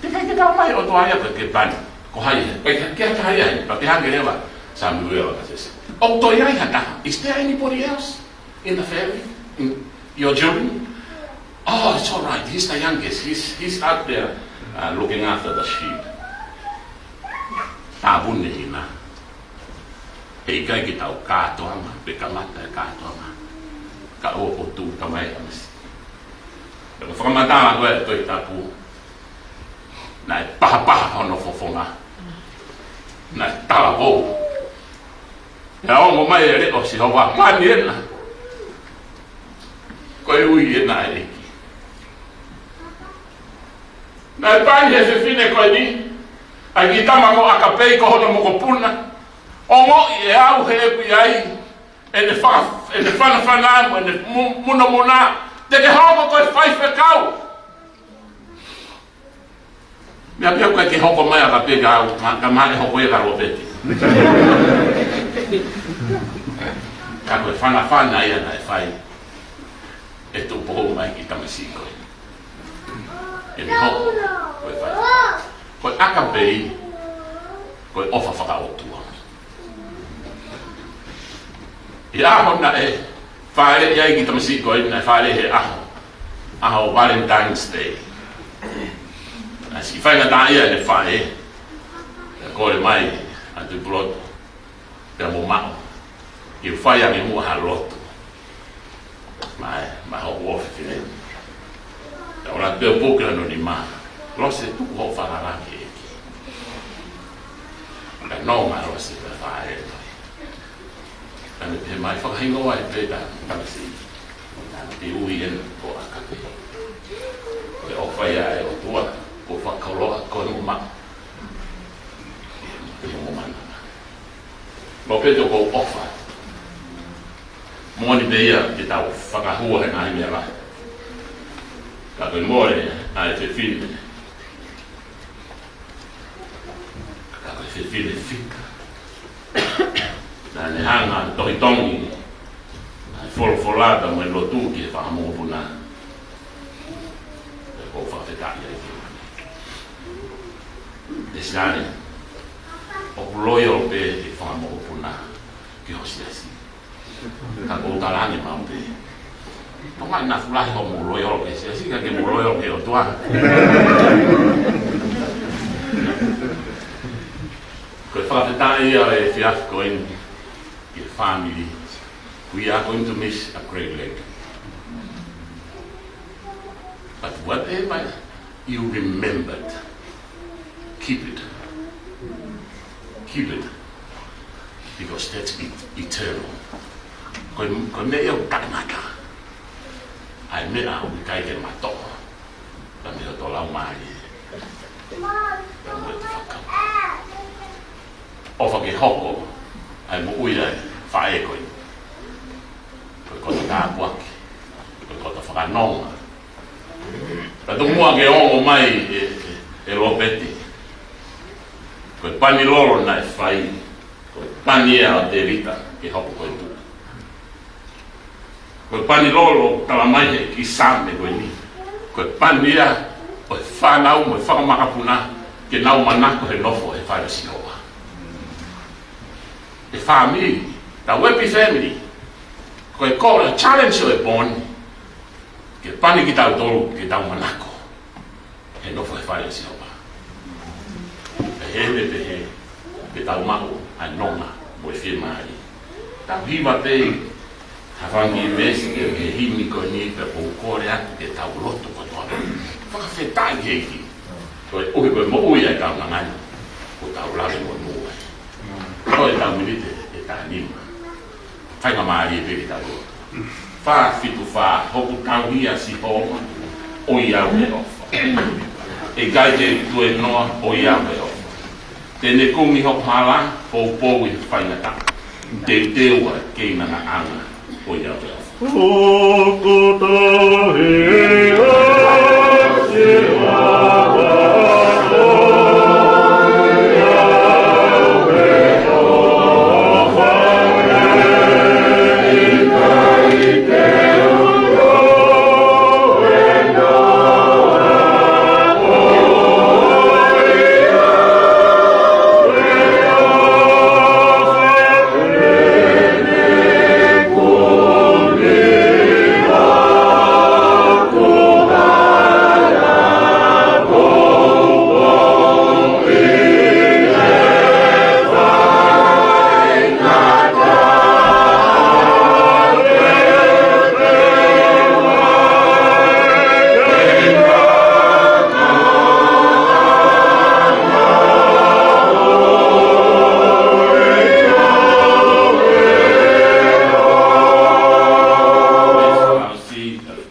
Teʻeki ke tau mai ʻo toa ia ke pani. Ko hai he, ke, ke, ke hai ai, pea ke hake leva Samuela kia Sese. ʻOku toe ʻi ai ha taha. Is there anybody else in the family? In your children? Oh, it's all right. He's the youngest. He's, he's out there, uh, looking after the sheep. Tāpuni hina. He ʻikai ke tau kātoanga, pe kamata e kātoanga. Ka ʻoku tuʻu tamai ʻa Mesi. Pea ko e fakamatala ko ē ʻa e Tohi Tapu, naʻe pahapaha hono fofonga. Naʻe talavou. Pea ongo mai e leʻo ʻo Sihova, pani ena. Ko e ui ena ʻa e ʻEiki. Naʻe pani he fefine ko eni, ʻa e kiʻi tama ko ʻAkapei ko hono mokopuna. Ongoʻi ʻe au heʻeku ʻi ai ʻene fa-, ʻene fanafana mo ʻene mu-, munamuna, te ke hoko ko e faifekau. Meʻa pē ʻoku ʻikai ke hoko mai ʻa Kapeka au, ka, ka ʻe hoko ia ʻa Lopeti. Ka ko e fanafana ia naʻe fai ʻe Tupou mai ki Tamasiʻi ko ē. ʻEne hoko ko e fai. Ko e ʻakapē, ko e ʻofa fakaʻotua. ʻI he ʻaho naʻe fāʻeleʻi ai ki Tamasiʻi ko ē, naʻe fāʻeleʻi he ʻaho, ʻaho Valentine's Day. Naʻe siʻi faingataʻaʻia ʻene faʻē, pea kole mai ʻa Tuʻipulotu pea mo Maʻu ke u fai ange muʻa ha lotu maʻa, maʻa hoku ʻofefine. Pea ʻoku ou ʻalu atu pē ʻo puke hono nima. Lose, tuku hoʻo falala ki he ʻEiki. Pea nonga ʻa Lose pea fāʻeleʻi. Pea ne pehē mai, fakahingoa ai pē ʻeta Tamasiʻi. Naʻa ne ui ʻena ko ʻAkapē. Ko e ʻofa ia ʻa e ʻOtua, ko e fakakoloa ko e numa. Ke mo mana. Mo pē toko ʻofa. Moʻoni pē ia ke tau fakahua he ngaahi meʻa lahi. Ka ko e mole ʻa e fefine. Ka ko e fefine fika. Naʻa ne hanga ʻo tohitongi ʻa e folofola pea mo e lotu ki he fanga mokopuna. Pea ʻoku ou fakafetaʻi ai ki he ʻEiki. Te siale, ʻoku loyal pē ʻa e fanga mokopuna ki ho siasi. Ka ʻoku ou talaange maʻu pē, ʻoku ʻikai ke fuʻu lahi hoʻomou loyal ki he siasi, ka ke mou loyal ki he ʻOtua. Ko e fakafetaʻi ia ʻo e efiafi ko eni ki he family. We are going to miss a great legend. But whatever you remembered, keep it. Keep it. Because that's et-, eternal. Ko e, ko e meʻa ia ʻoku taʻengata. ʻA e meʻa ʻoku ʻikai ke matoʻo. Ka mei hoto laumālie. Ka mo e fakau. ʻOfa ke hoko ʻa e moʻui ʻa e faʻē ko ē ko e koto tāpuaki, ko e koto fakanonga. Ka tomuʻa ke ongo mai ʻe, ʻe, ʻe Lopeti, ko e pani lolo naʻe fai, ko e pani ia ʻo Tēvita ke hoko ko e tuʻi. Ko e pani lolo, tala mai he kiʻi Saame ko eni, ko e pani ia ʻo e fānau mo e fanga makapuna ke nau manako he nofo he fale ʻo Sihova. ʻE fāmili, tau ʻepi family, ko e kole, challenge ʻo e pō ni, ke pani kitautolu ke tau manako he nofo he fale ʻo Sihova. Pehē mo pehē, ke tau maʻu ʻa e nonga mo e fiemālie. Tau hiva pē ha fanga kiʻi veesi he himi ko eni pea ʻoku ou kole atu ke tau lotu kotoa. Fakafetaʻi ki he ʻEiki. Koeʻuhi ko e moʻui ʻa e kaunanga ni, ʻoku tau lave monū ai. Ko e tau miniti ʻe taha nima. Faingamālie pē ke tau lotu. Fā fitu fā, hoku tauhi ʻa Sihova, ʻoiauē ʻofa. ʻE ʻikai te u tuēnoa, ʻoiauē ʻofa. Te ne kumi hoku hala, poupou ʻi he faingataʻa. Teuteu ʻa e keinangaʻanga, ʻoiauē ʻofa. Hoku tauhi ʻa Sihova, ʻoiauē ʻofa.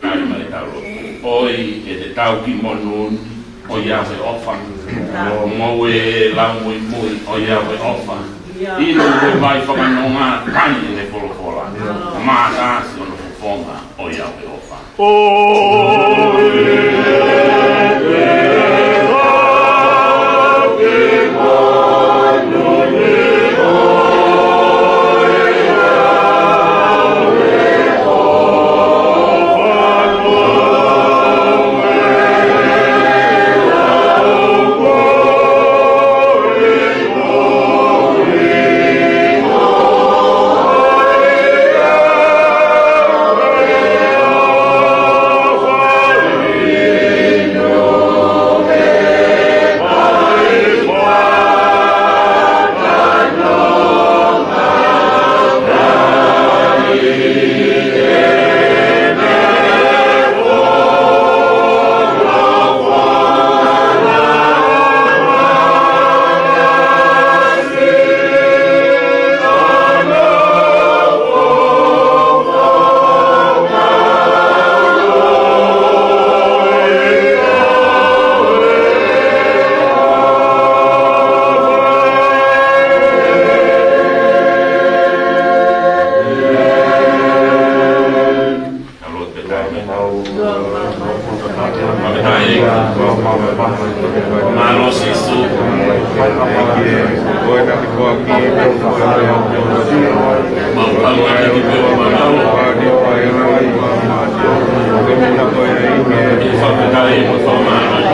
Tali mai talo. ʻOi, ʻe te tau ki monū ni, ʻoiauē ʻofa. Ngoue, lau muimui, ʻoiauē ʻofa. ʻIlo ʻi he vai fakanonga, kai ʻene folofola. Mātā siʻono fofonga ʻoiauē ʻOfa. Mālō Sīsū. Mau pau atu ki he mālō. Fakafetaʻi mo fakamālō.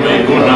Mei kona.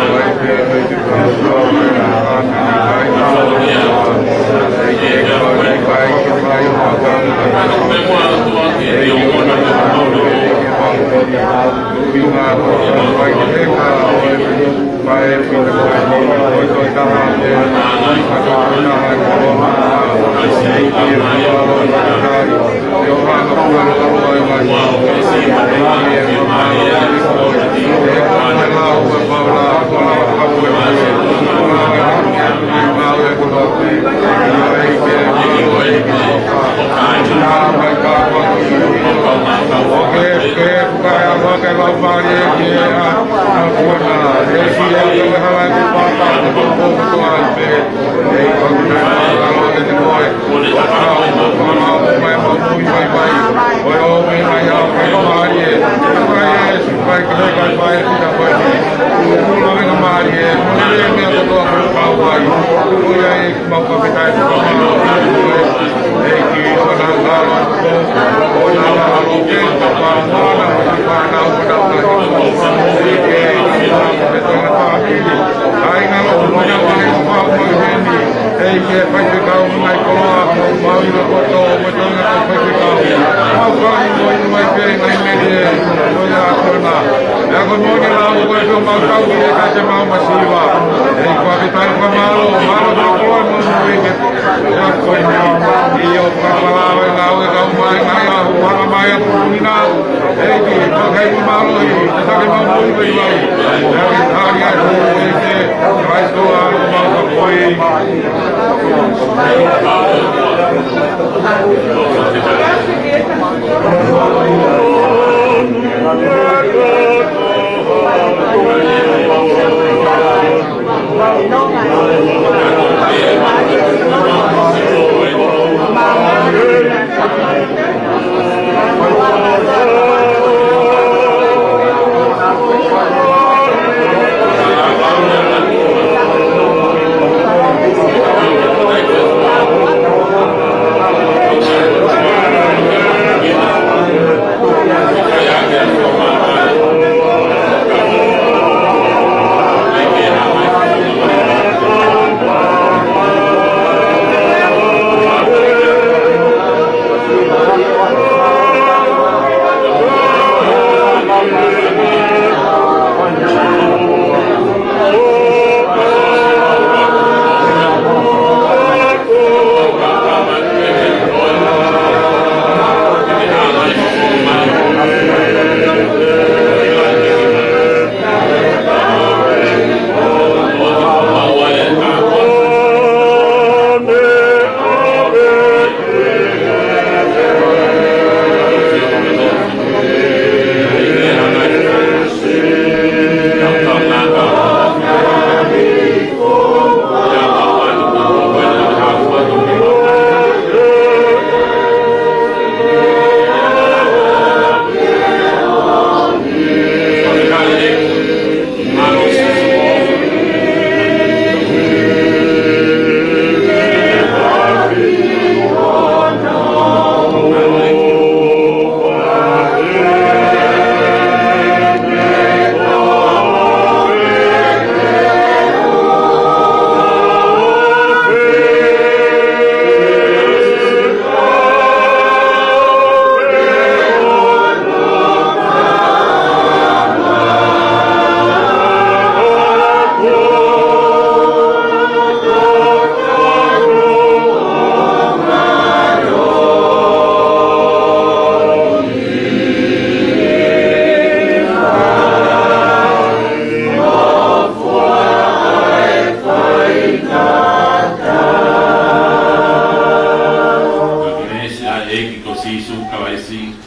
Sīsū Kalaisi,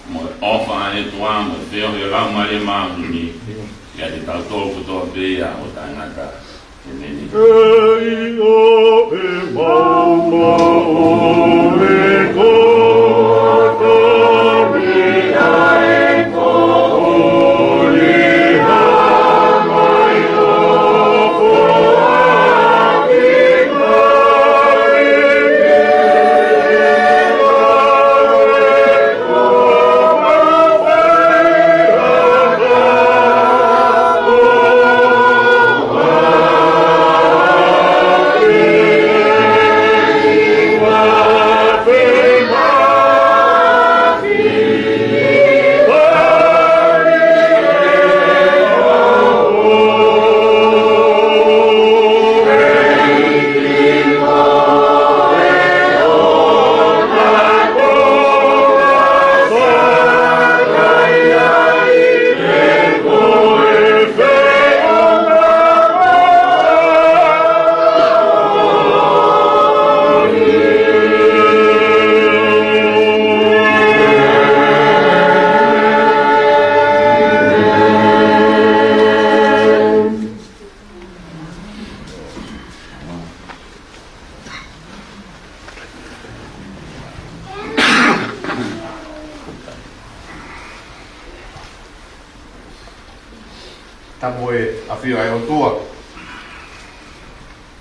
mo e ʻofa ʻa e ʻOtua, mo e feohi ʻa e Laumālie Māʻoniʻoni, ʻiate kitautolu kotoa pē ʻo taʻengata. ʻĒmeni. Tapu ʻa e ʻafio ʻa e ʻOtua.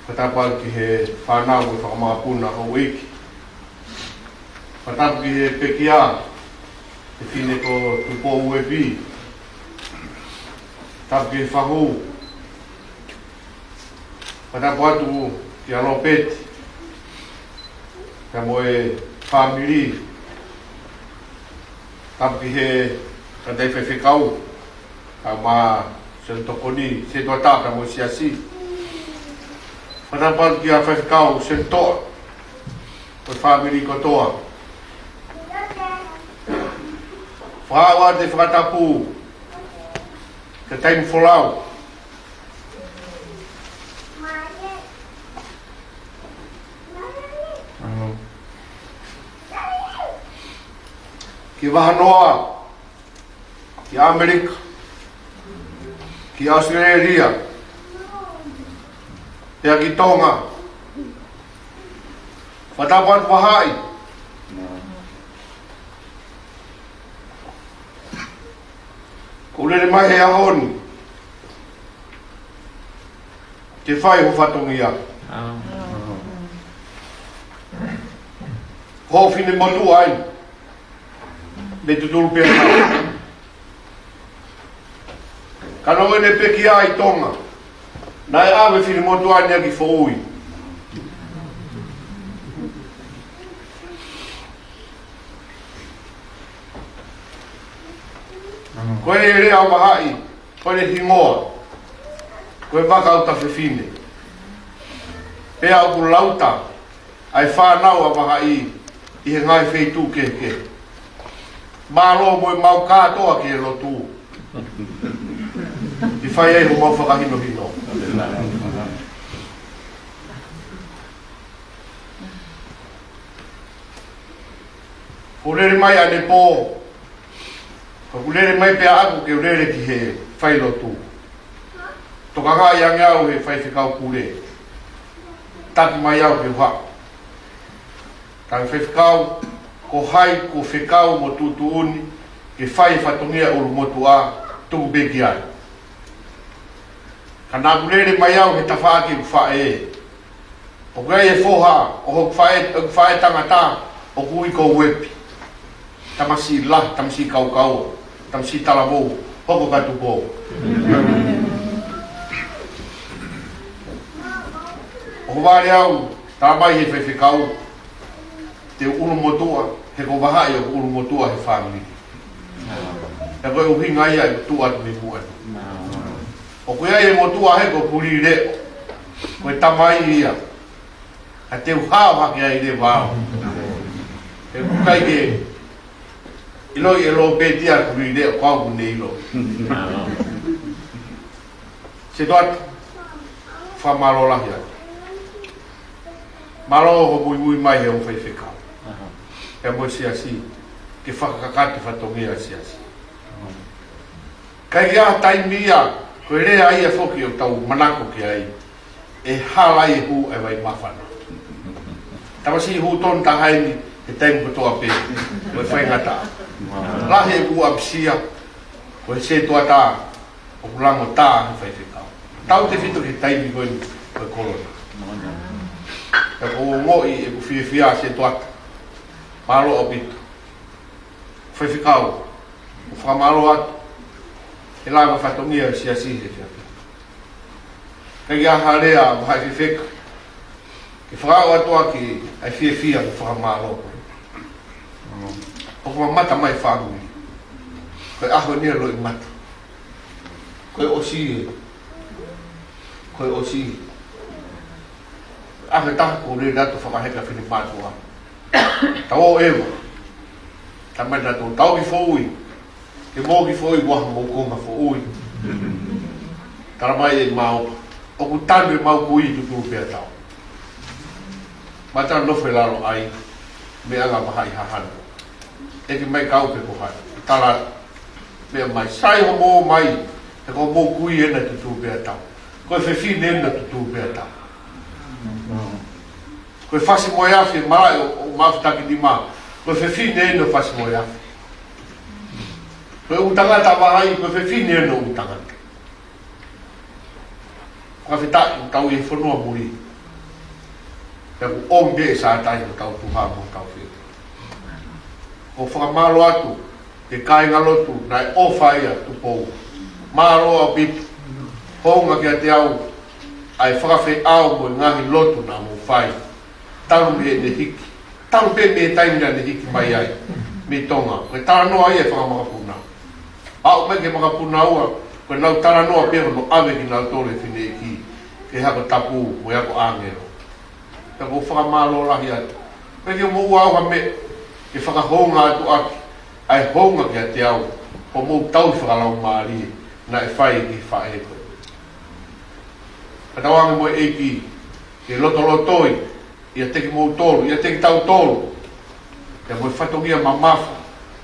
Fakatapu ki he fānau mo e fanga mokopuna houʻeiki. Fakatapu ki he pekia, fefine ko Tupou Uepi. Tapu ki he fahu. Fakatapu atu kia Lopeti, pea mo e fāmili. Tapu ki he tangataʻi faifekau, pea mo e sētuata tokoni, sētuata pea mo e siasi. Fakatapu atu kia faifekau sētuata, mo e fāmili kotoa. Fakaʻau atu e fakatapu kia Taimi Folau. Ki Vahanoa, ki ʻAmelika, ki ʻAositelēlia, pea ki Tonga. Fakatapu atu Vahaʻi. Kuo u lele mai he ʻaho ni ke fai ho fatongia. Ko hoʻo finemotuʻa eni, ne tutulu pē. Ka naʻe ʻi ai e pekia ʻi Tonga, naʻe ʻave e finemotuʻa ni ʻaki foʻui. Ko e lea ʻa Vahaʻi, ko e hingoa, ko e vaka ʻuta fefine. Pea ʻoku lauta ʻa e fānau ʻa Vahaʻi ʻi he ngaahi feituʻu kehekehe. Mālō mo e mau kātoa ki he lotu. Ke fai ai homau fakahinohino. Kuo u lele mai ʻanepō, ka kuo u lele mai pē ʻaʻaku ke u lele ki he failotu. Tokangaʻi ange au he faifekau pule. Taki mai au ke u haʻu. Ka faifekau, ko hai kuo fekau mo tuʻutuʻuni ke fai e fatongia ʻulumotuʻa, tuku pē ki ai. Ka naʻa ku lele mai au he tafaʻaki ʻeku faʻē. ʻOku ʻi ai e foha ʻo hoku faʻē, ʻeku faʻē tangata, ʻoku ui ko Uepi. Tamasiʻi lahi, tamasiʻi kaukaua, tamasiʻi talavou, hoko ka Tupou. ʻOku vale au, tala mai he faifekau, te u ʻulumotuʻa, he ko Vahaʻi ʻoku ʻulumotuʻa he fāmili. He ko e ʻuhinga ia ʻeku tuʻu atu mei muʻa ni. ʻOku ʻi ai e motuʻa he ko Pulileʻo. Ko e tamai ia. Ka te u hao hake ai leva au. He ʻoku ʻikai ke ʻiloʻi ʻe Lopeti ʻa Pulileʻo, ko au ʻoku ne ʻilo. Sētuata, fakamālō lahi atu. Mālō hoʻo muimui mai he ongo faifekau. pea mo e siasi, ke fakakakato e fatongia e siasi. Ka ʻi he taimi ia, ko e lea ia foki ʻoku tau manako ki ai, ʻe hala ai e hū ʻa e vai māfana. Tamasiʻi hū tonu taha eni he taimi kotoa pē, ko e faingataʻa. Lahi e kū ʻapasia, ko e sētuata ʻoku lango tā he faifekau. Tautefito ki he taimi ko eni ko e kolona. Pea ʻoku ou ongoʻi ʻeku fiefia sētuata. Mālō ʻaupito. Faifekau, ʻoku fakamālō atu he lava fatongia e siasi he efiafi. Ka ʻi ha lea ʻa e fefeka, ke fakaʻotua ki ai e fiefia mo e fakamālō. ʻOku mamata mai e fāmili. Ko e ʻaho ni e loʻimata. Ko e ʻosi ē. Ko e ʻosi ē. ʻAho ʻe taha ʻoku ou lele atu fakaheka finemātuʻa. Tau ō ʻeva. Talamai naʻa tau tau ki Foʻui. Ke mou ō ki Foʻui, ʻoku ʻi ai homou konga Foʻui. Talamai ʻe Maʻopa, ʻoku tanu ʻemau kui, tutu pea tau. Mata nofo ʻi lalo ai, meʻa ngā mahaʻi hahanu. ʻEke mai kau pe ko hai, tala, meʻa mai, sai hoʻomou ō mai, he ko homou kui ena, tutu pea tau. Ko e fefine ena, tutu pea tau. Ko e fasi mo e afi, malaʻe ʻo, ʻo Mafutakinima. Ko e fefine ena ʻo Fasi mo e Afi. Ko e ʻū tangata vahaʻi, ko e fefine ena ʻo e ʻū tangata. Fakafetaʻi ʻoku tau ʻi he fonua muli. Pea ʻoku ʻomi pē ʻe Sātai hotau tuha mo hotau feohi. ʻOku fakamālō atu ki he kāingalotu naʻe ʻofa ʻia Tupou. Mālō ʻaupito. Hounga kiate au ʻa e fakafeʻao mo e ngaahi lotu naʻa mou fai. Talu mei heʻene hiki. Talu pē mei he taimi naʻa ne hiki mai ai mei Tonga. Ko e talanoa ia ʻa e fanga makapuna. Aʻu mai ki he makapuna ua, ko ʻenau talanoa pē hono ʻave kinautolu ʻe he fineʻeiki ki he hako tapu mo e ako ʻāngelo. Pea ʻoku ou fakamālō lahi atu. Pea ke mou ʻauha mei he fakahounga atu ʻaki ʻa e hounga kiate au, ko hoʻomou tauhi fakalaumālie naʻe fai ki he faʻē ko ē. Fakatauange mo e ʻEiki ke lotolotoi ʻiate kimoutolu, ʻiate kitautolu, pea mo e fatongia mamafa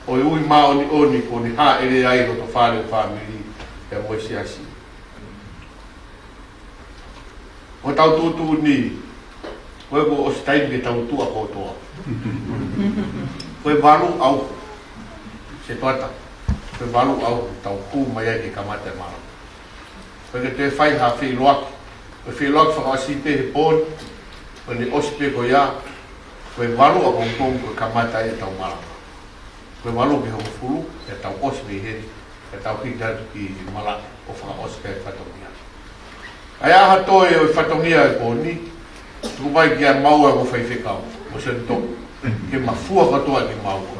ʻo e ui māʻoniʻoni kuo ne hāʻele ai loto fale ʻo e fāmili pea mo e siasi. Ko ʻetau tuʻutuʻuni, ko e kuo ʻosi taimi ke tau tuʻa kotoa. Ko e valu ʻauha, sētuata, ko e valu ʻauha tau hū mai ai ke kamata e malanga. Ko e ke toe fai ha feʻiloaki, ko e feʻiloaki fakaʻosi pē he pō ni, ko ʻene ʻosi pē ko ia, ko e valu ʻapongipongi ko e kamata ʻetau malanga. Ko e valu ki he hongofulu, ʻe tau ʻosi mei heni, ʻe tau hiki atu ki malaʻe ʻo fakaʻosi pē e fatongia. ʻA ia ha toe ʻo e fatongia e pō ni, tuku mai kia Maua mo Faifekau, mo Senitō, ke mafua kotoa kia Maua.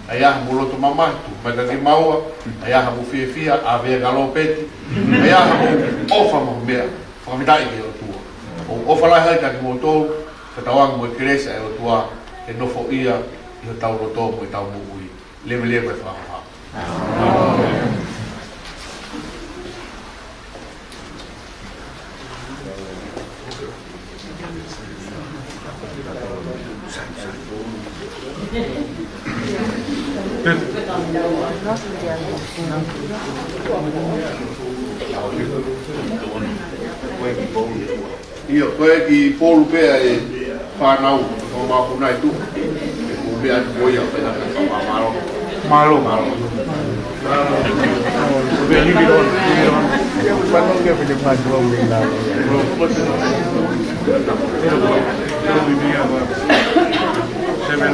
ʻA ia ha mou loto mamahi, tuku mai kia Maua, ʻa ia ha mou fiefia, ʻa Vea ka Lopeti, ʻa ia ha mou ʻofa mo meʻa, fakafetaʻi ki he ʻOtua. ʻOku ʻofa lahi ai kia kimoutolu, fakatauange mo e kelesi ʻa e ʻOtua, ke nofoʻia ʻi hotau loto mo ʻetau moʻui. Leveleva e fakahā. ʻIo, ko e kiʻi polu pē ʻa e fānau, ʻo mākuna i tu. Ko e meʻa atu ko ia, pea ka mālō. Mālō. Mālō. Pea leave it on, leave it on. Fānau ke pete mātua au e nā. Seven.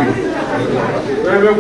Hello,